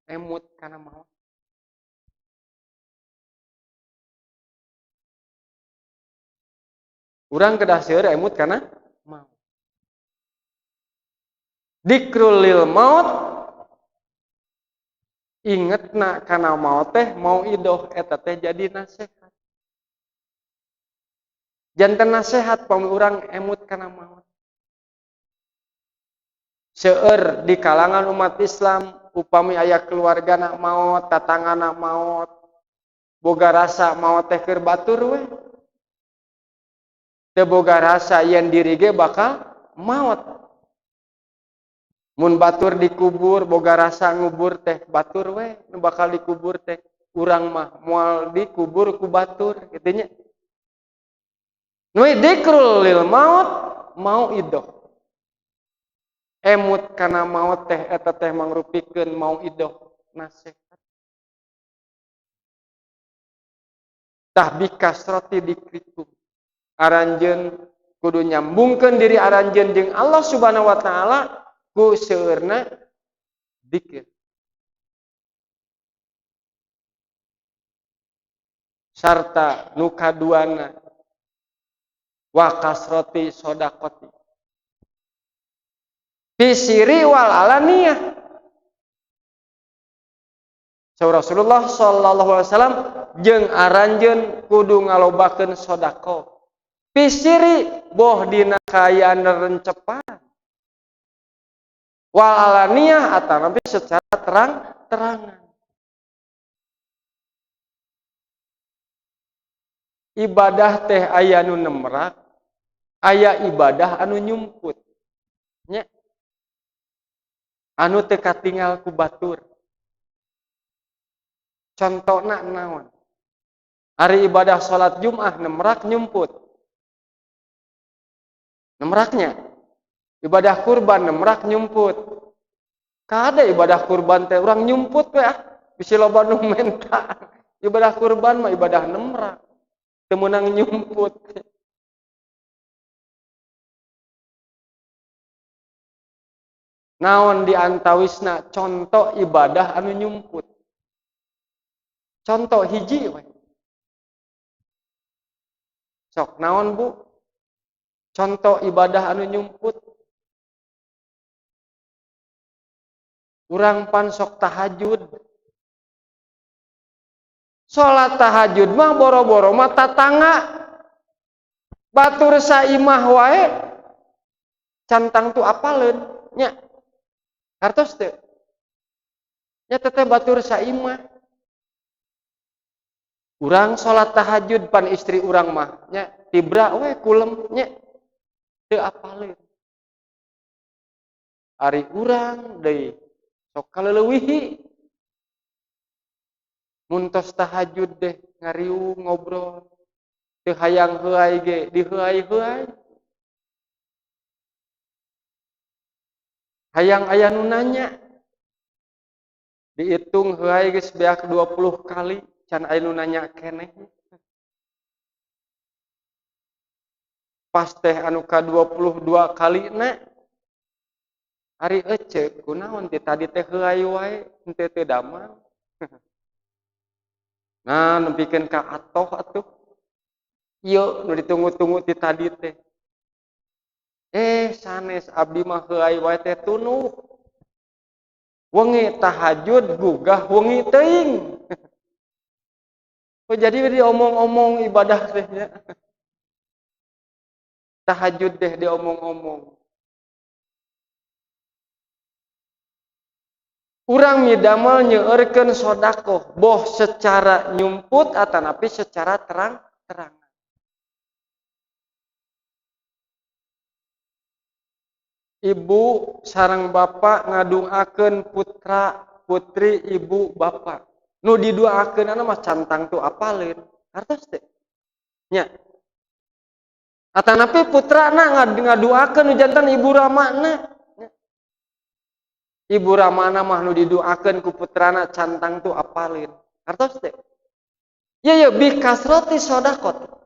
emut kana maot. Urang kedah seueur emut kana maut. Dikrul lil maut ingetna kana maut teh mau idoh eta teh jadi nasihat. Janten nasihat pami urang emut kana maut. Seueur di kalangan umat Islam upami aya keluargana maot, tatangana maot, boga rasa maot teh keur batur we. Teu boga rasa yen diri ge bakal maot. Mun batur dikubur boga rasa ngubur teh batur we nu bakal dikubur teh urang mah moal dikubur ku batur kitu nya. Nu dikrul lil maut mau idoh. Emut kana maot teh eta teh mangrupikeun mau idoh nasihat. Tah bikasroti dikritu. Aranjeun kudu nyambungkeun diri aranjeun jeung Allah Subhanahu wa taala ku seueurna dikir. Sarta nu kaduana wa kasroti sodaqoti. Fisiri wal alaniyah. Saur Rasulullah sallallahu alaihi wasallam jeung aranjeun kudu ngalobakeun sedekah. Fisiri boh dina kaayaan rencepan. Wal alaniyah atanapi secara terang-terangan. Ibadah teh aya nu nemrak, aya ibadah anu nyumput. Nya. Anu teu katingal ku batur. Contona naon? Ari ibadah salat Jumat nemrak nyumput. Nemraknya. Ibadah kurban nemrak nyumput. Kada ibadah kurban teh urang nyumput we ah, bisi loba nu menta. Ibadah kurban mah ibadah nemrak. Teu meunang nyumput. Naon di antawisna contoh ibadah anu nyumput. Contoh hiji we. Sok naon Bu? Contoh ibadah anu nyumput. Urang pan sok tahajud. Salat tahajud mah boro-boro mah tatangga. Batur saimah wae cantang tu apaleun nya. Hartos teu? Nya teteh batur saimah. Urang salat tahajud pan istri urang mah nya tibra we kulem nya teu apaleun. Ari urang deui sok kaleuwihi mun tos tahajud deh ngariung ngobrol teu hayang heuay ge diheuay-heuay. Hayang aya nu nanya dihitung heuay geus beak 20 kali can aya nu nanya keneh. Pas teh anu ka 22 kali na ari ece kunaon ti tadi teh heuay wae henteu teu damang. Nah nepikeun ka atoh atuh ieu nu ditunggu-tunggu ti tadi teh. Sanes abdi mah heuay wae teh tunuh. Wengi tahajud gugah wengi teuing. Oh, jadi diomong-omong ibadah teh nya. Tahajud deh diomong-omong. Urang midamel nyeueurkeun sedekah boh secara nyumput atanapi secara terang-terangan. Ibu sareng bapak ngadungakeun putra putri ibu bapak. Nu diduakeun mah cantang tu apaleun. Hartos teh. Nya. Atanapi putrana ngaduakeun nu jantan ibu ramana. Ibu ramana mah nu diduakeun ku putrana cantang tu apaleun. Hartos teh. Ye ye bi kasrati sedekah.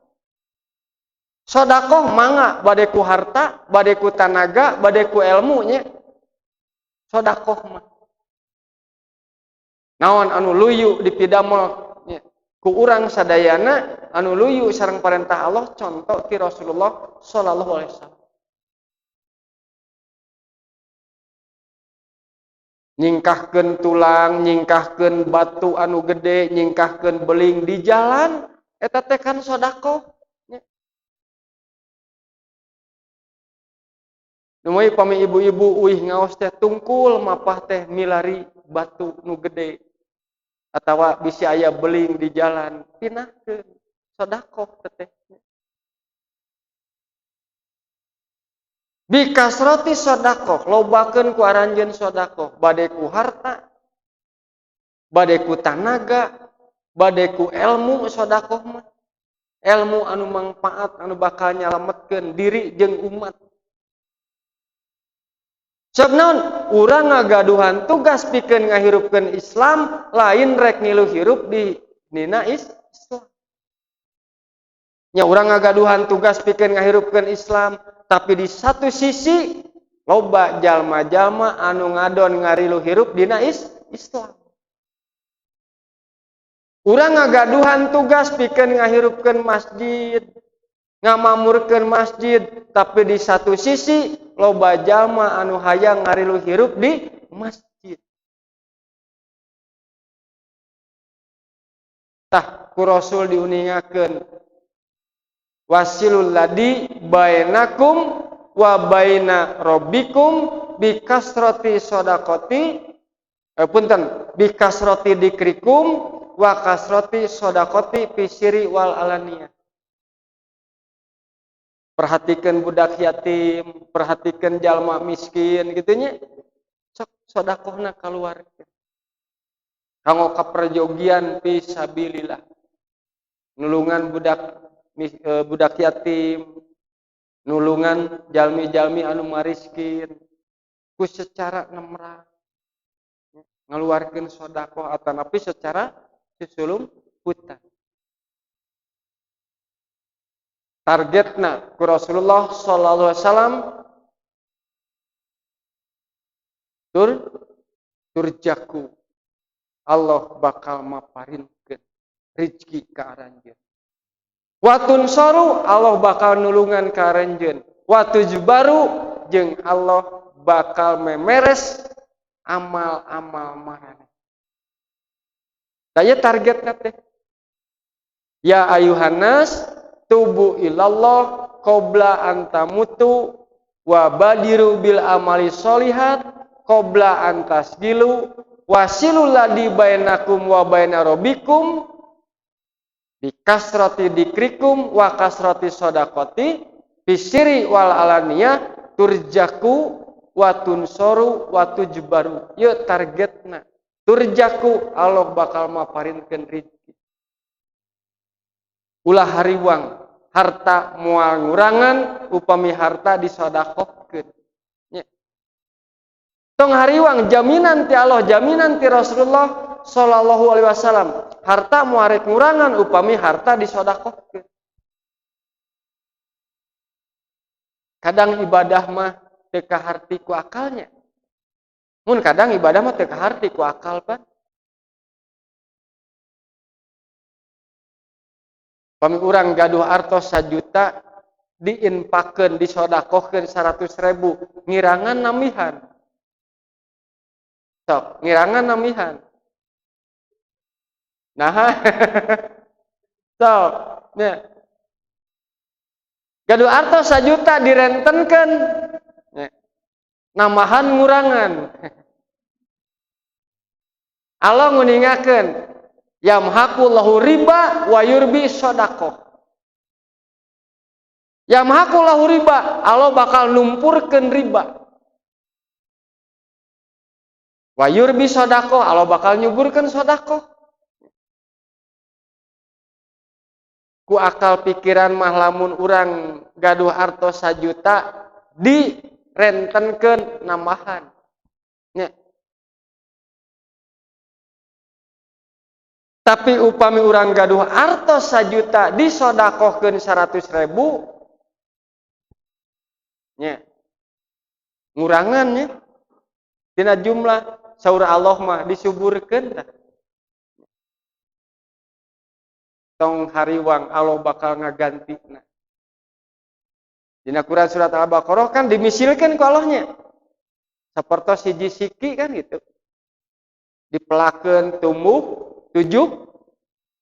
Sedekah mangga bade ku harta, bade ku tanaga, bade ku ilmu nya. Sedekah mah. Naon anu luyu dipidamel nya ku urang sadayana anu luyu sareng parentah Allah contoh ti Rasulullah sallallahu alaihi wasallam. Nyingkahkeun tulang, nyingkahkeun batu anu gede, nyingkahkeun beling di jalan eta teh kan sedekah. Numui pami ibu-ibu uih ngaos teh tungkul mapah teh milari batu nu gede atawa bisi aya beling di jalan pinahkeun sedekah teteh. Bi kasrati sedekah lobakeun ku aranjeun sedekah bade ku harta, bade ku tanaga, bade ku ilmu sedekah mah. Ilmu anu mangpaat anu bakal nyalametkeun diri jeung umat. Sebab naon urang ngagaduhan tugas pikeun ngahirupkeun Islam lain rek ngilu hirup di nina Islam. Nya urang ngagaduhan tugas pikeun ngahirupkeun Islam, tapi di satu sisi loba jalma-jalma anu ngadon ngarilu hirup dina Islam. Urang ngagaduhan tugas pikeun ngahirupkeun masjid, ngamamurkeun masjid, tapi di satu sisi loba jalma anu hayang ngarilu hirup di masjid. Tah ku Rasul diuningakeun wasilul ladzi bainakum wa baina rabbikum bikasrati shadaqati punten bikasrati dikrikum wa kasrati shadaqati fisiri wal alaniyah. Perhatikan budak yatim, perhatikan jalma miskin gitu nya. Sok sedekahna kaluarkeun. Kanggo kaperjogian fi sabilillah. Nulungan budak yatim, nulungan jalmi-jalmi anu mariskin ku secara nemrah. Ngaluarkeun sedekah atanapi secara susulum hutan. Targetna ku Rasulullah sallallahu alaihi wasallam turjaku Allah bakal maparinkeun rezeki ka aranjeun. Watun soru Allah bakal nulungan ka aranjeun. Watujbaru jeung Allah bakal memeres amal-amal maraneh. Daya targetna teh ya ayuhannas tubu ilallah qabla antamutu wa badiru bil amali sholihat qabla antasgilu wasilul ladzi bainakum wa baina rabbikum Bikasrati dikrikum wa kasrati sodakoti fisiri wal alaniyah turjaku wa tunsoru wa tujbaru. Ieu targetna. Turjaku Allah bakal maparinkeun rezeki. Ulah hariwang harta moal ngurangan upami harta disodakohkeun. Tong hariwang jaminan ti Allah, jaminan ti Rasulullah sallallahu alaihi wasallam. Harta moal rek ngurangan upami harta disodakohkeun. Kadang ibadah mah teu kaharti ku akalnya. Mun kadang ibadah mah teu kaharti ku akal pan. Pami urang gaduh artos 1 juta diinpakeun disodakohkeun 100.000 ngirangan namihan. Sok, ngirangan namihan. Nah, sok, nya. Gaduh artos 1 juta direntenkeun. Nya. Namahan ngurangan. Allah nguningakeun yamhaqullahu riba wa yurbi shadaqah. Yamhaqullahu riba, Allah bakal numpurkeun riba. Wa yurbi shadaqah, Allah bakal nyuburkeun sedekah. Ku akal pikiran mah lamun urang gaduh artos 1 juta direntenkeun nambahan. Nya. Tapi upami urang gaduh artos 1 juta disodakohkeun 100.000 nya. Ngurangan nya. Tina jumlah saur Allah mah disuburkeun tah. Tong hariwang Allah bakal ngagantina. Dina Quran surat Al-Baqarah kan dimisilkeun ku Allahnya. Sapertos hiji siki kan gitu. Dipelakeun tumbuh 7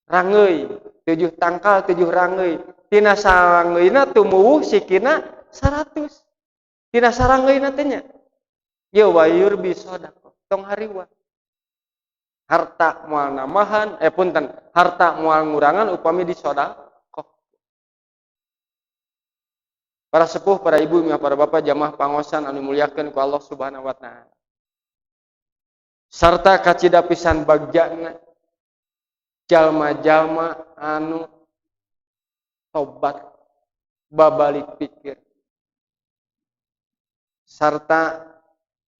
rangeui, 7 tangkal 7 rangeui. Tina sarangeuina tumuwuh sikina 100. Tina sarangeuina teh nya. Ye wayur bisodaqah, tong hariwang. Harta moal namahan, punten, harta moal ngurangan upami disodakoh. Para sepuh, para ibu, para bapak, jamaah pangosan anu dimuliakeun ku Allah Subhanahu wa taala. Sarta kacida pisan bagjana jalma-jalma anu tobat babalik pikir sarta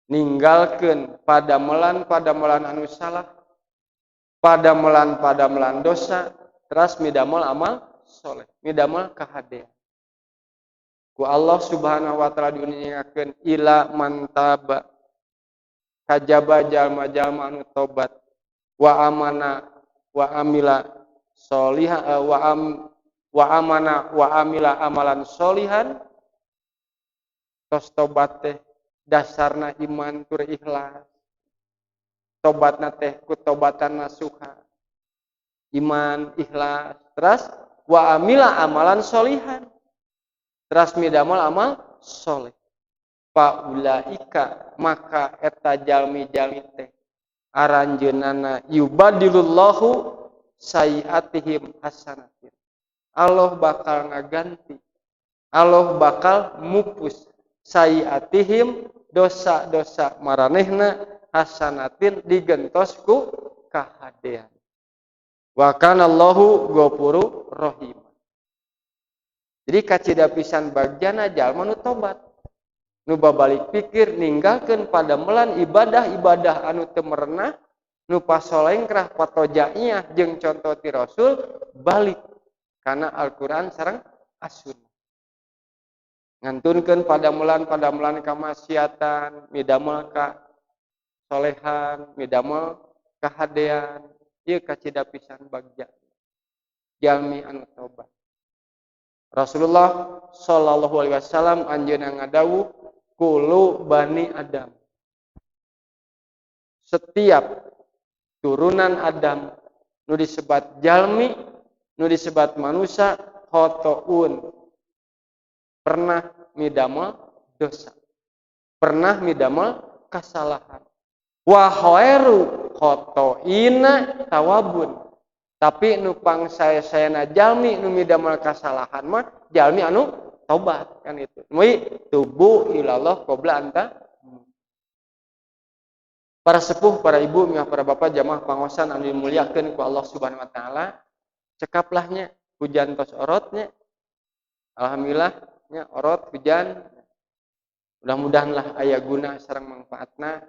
ninggalkeun padamelan-padamelan anu salah, padamelan-padamelan dosa, teras midamel amal soleh, midamel kahadean. Ku Allah Subhanahu wa taala diuningakeun ila mantaba kajaba jalma-jalma anu tobat wa amana wa amila soliha wa amana wa amila amalan solihan. Tos tobat teh dasarna iman tur ikhlas. Tobatna teh ku tobatan nasuha. Iman ikhlas teras wa amila amalan solihan. Teras midamel amal soleh. Faulaika maka eta jalmi-jalmi teh aranjeunana yubadilullahu sayiatihim hasanatin. Allah bakal ngaganti, Allah bakal mupus sayiatihim dosa-dosa maranehna hasanatin digentos ku kahadean. Wa kana Allahu ghafurur rahim. Jadi kacida pisan bagjana jalma nu tobat, nu babalik pikir ninggalkeun padamelan ibadah-ibadah anu teu merenah, nu pasolengkrah patojaiyah jeung conto ti Rasul balik kana Al-Qur'an sareng As-Sunnah. Ngantunkeun padamelan-padamelan kamaksiatan, midamel ka solehan, midamel kahadean, ieu kacida pisan bagja jalmi anu tobat. Rasulullah sallallahu alaihi wasallam anjeunna ngadawuh kulu bani Adam. Setiap turunan Adam nu disebat jalmi, nu disebat manusia khotoun, pernah midamel dosa, pernah midamel kesalahan. Wa khairu khotoina tawabun. Tapi nu pangsae-saena jalmi nu midamel kasalahan mah jalmi anu tobat kan itu. Mui tubu ilallah qabla anta. Para sepuh, para ibu, miah para bapak jamaah pangosan anu dimuliakeun ku Allah Subhanahu wa taala, cekaplah nya hujan tos orotnya. Alhamdulillah nya orot hujan. Mudah-mudahan lah aya guna sareng manfaatna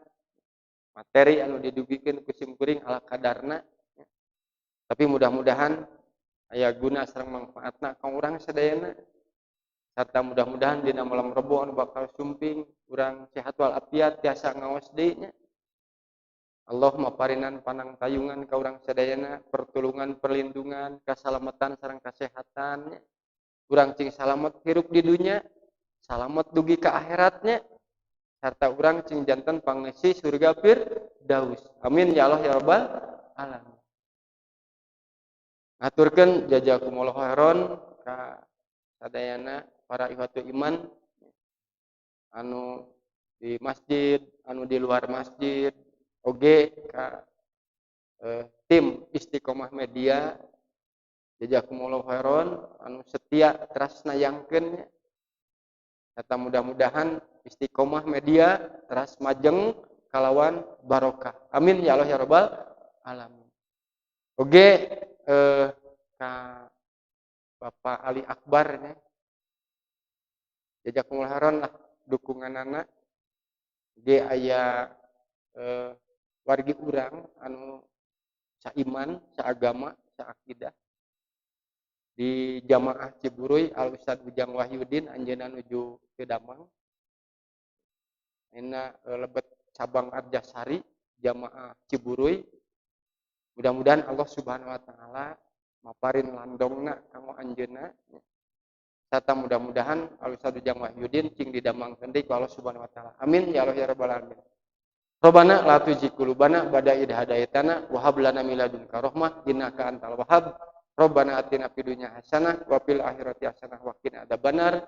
materi anu didugikeun ku simkuring ala kadarna. Tapi mudah-mudahan aya guna sareng manfaatna ka urang sadayana. Serta mudah-mudahan dina malam Rebo anu bakal sumping urang sehat wal afiat tiasa ngaos deui nya. Allah maparinan panang tayungan ka urang sadayana, pertulungan, perlindungan, kasalamatan sareng kasehatan nya. Urang cing salamet hirup di dunya, salamet dugi ka akhiratnya, serta urang cing janten pangeusi surga firdaus. Amin ya Allah ya rabbal alamin. Ngaturkeun jazakumullahu khairan ka sadayana para ihwatu iman anu di masjid, anu di luar masjid, oge ka tim Istiqomah Media jazakumullahu khairan anu setia teras nayangkeun nya. Serta mudah-mudahan Istiqomah Media teras majeng kalawan barokah. Amin ya Allah ya rabbal alamin. Oge ka Bapak Ali Akbar nya. Jazakumullahu khairan lah dukunganana. Ge aya wargi urang anu saiman, saagama, saakidah di jamaah Ciburuy Al Ustad Ujang Wahyudin anjeunna nuju ke Damang. Ayeuna lebet cabang Arjasari jamaah Ciburuy. Mudah-mudahan Allah Subhanahu wa taala maparin landongna kanggo anjeunna. Serta mudah-mudahan Al Ustad Ujang Wahyudin cing didamangkeun deui ku Allah Subhanahu wa taala. Amin ya Allah ya rabbal alamin. Rabbana la tuzigh qulubana ba'da idh hadaitana wa hab lana min ladunka rahmah innaka antal wahhab. Rabbana atina fid dunya hasanah wa fil akhirati hasanah wa qina adzabannar.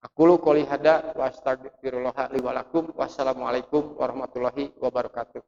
Aqulu qouli hadza wa astaghfirullah li wa lakum. Wassalamualaikum warahmatullahi wabarakatuh.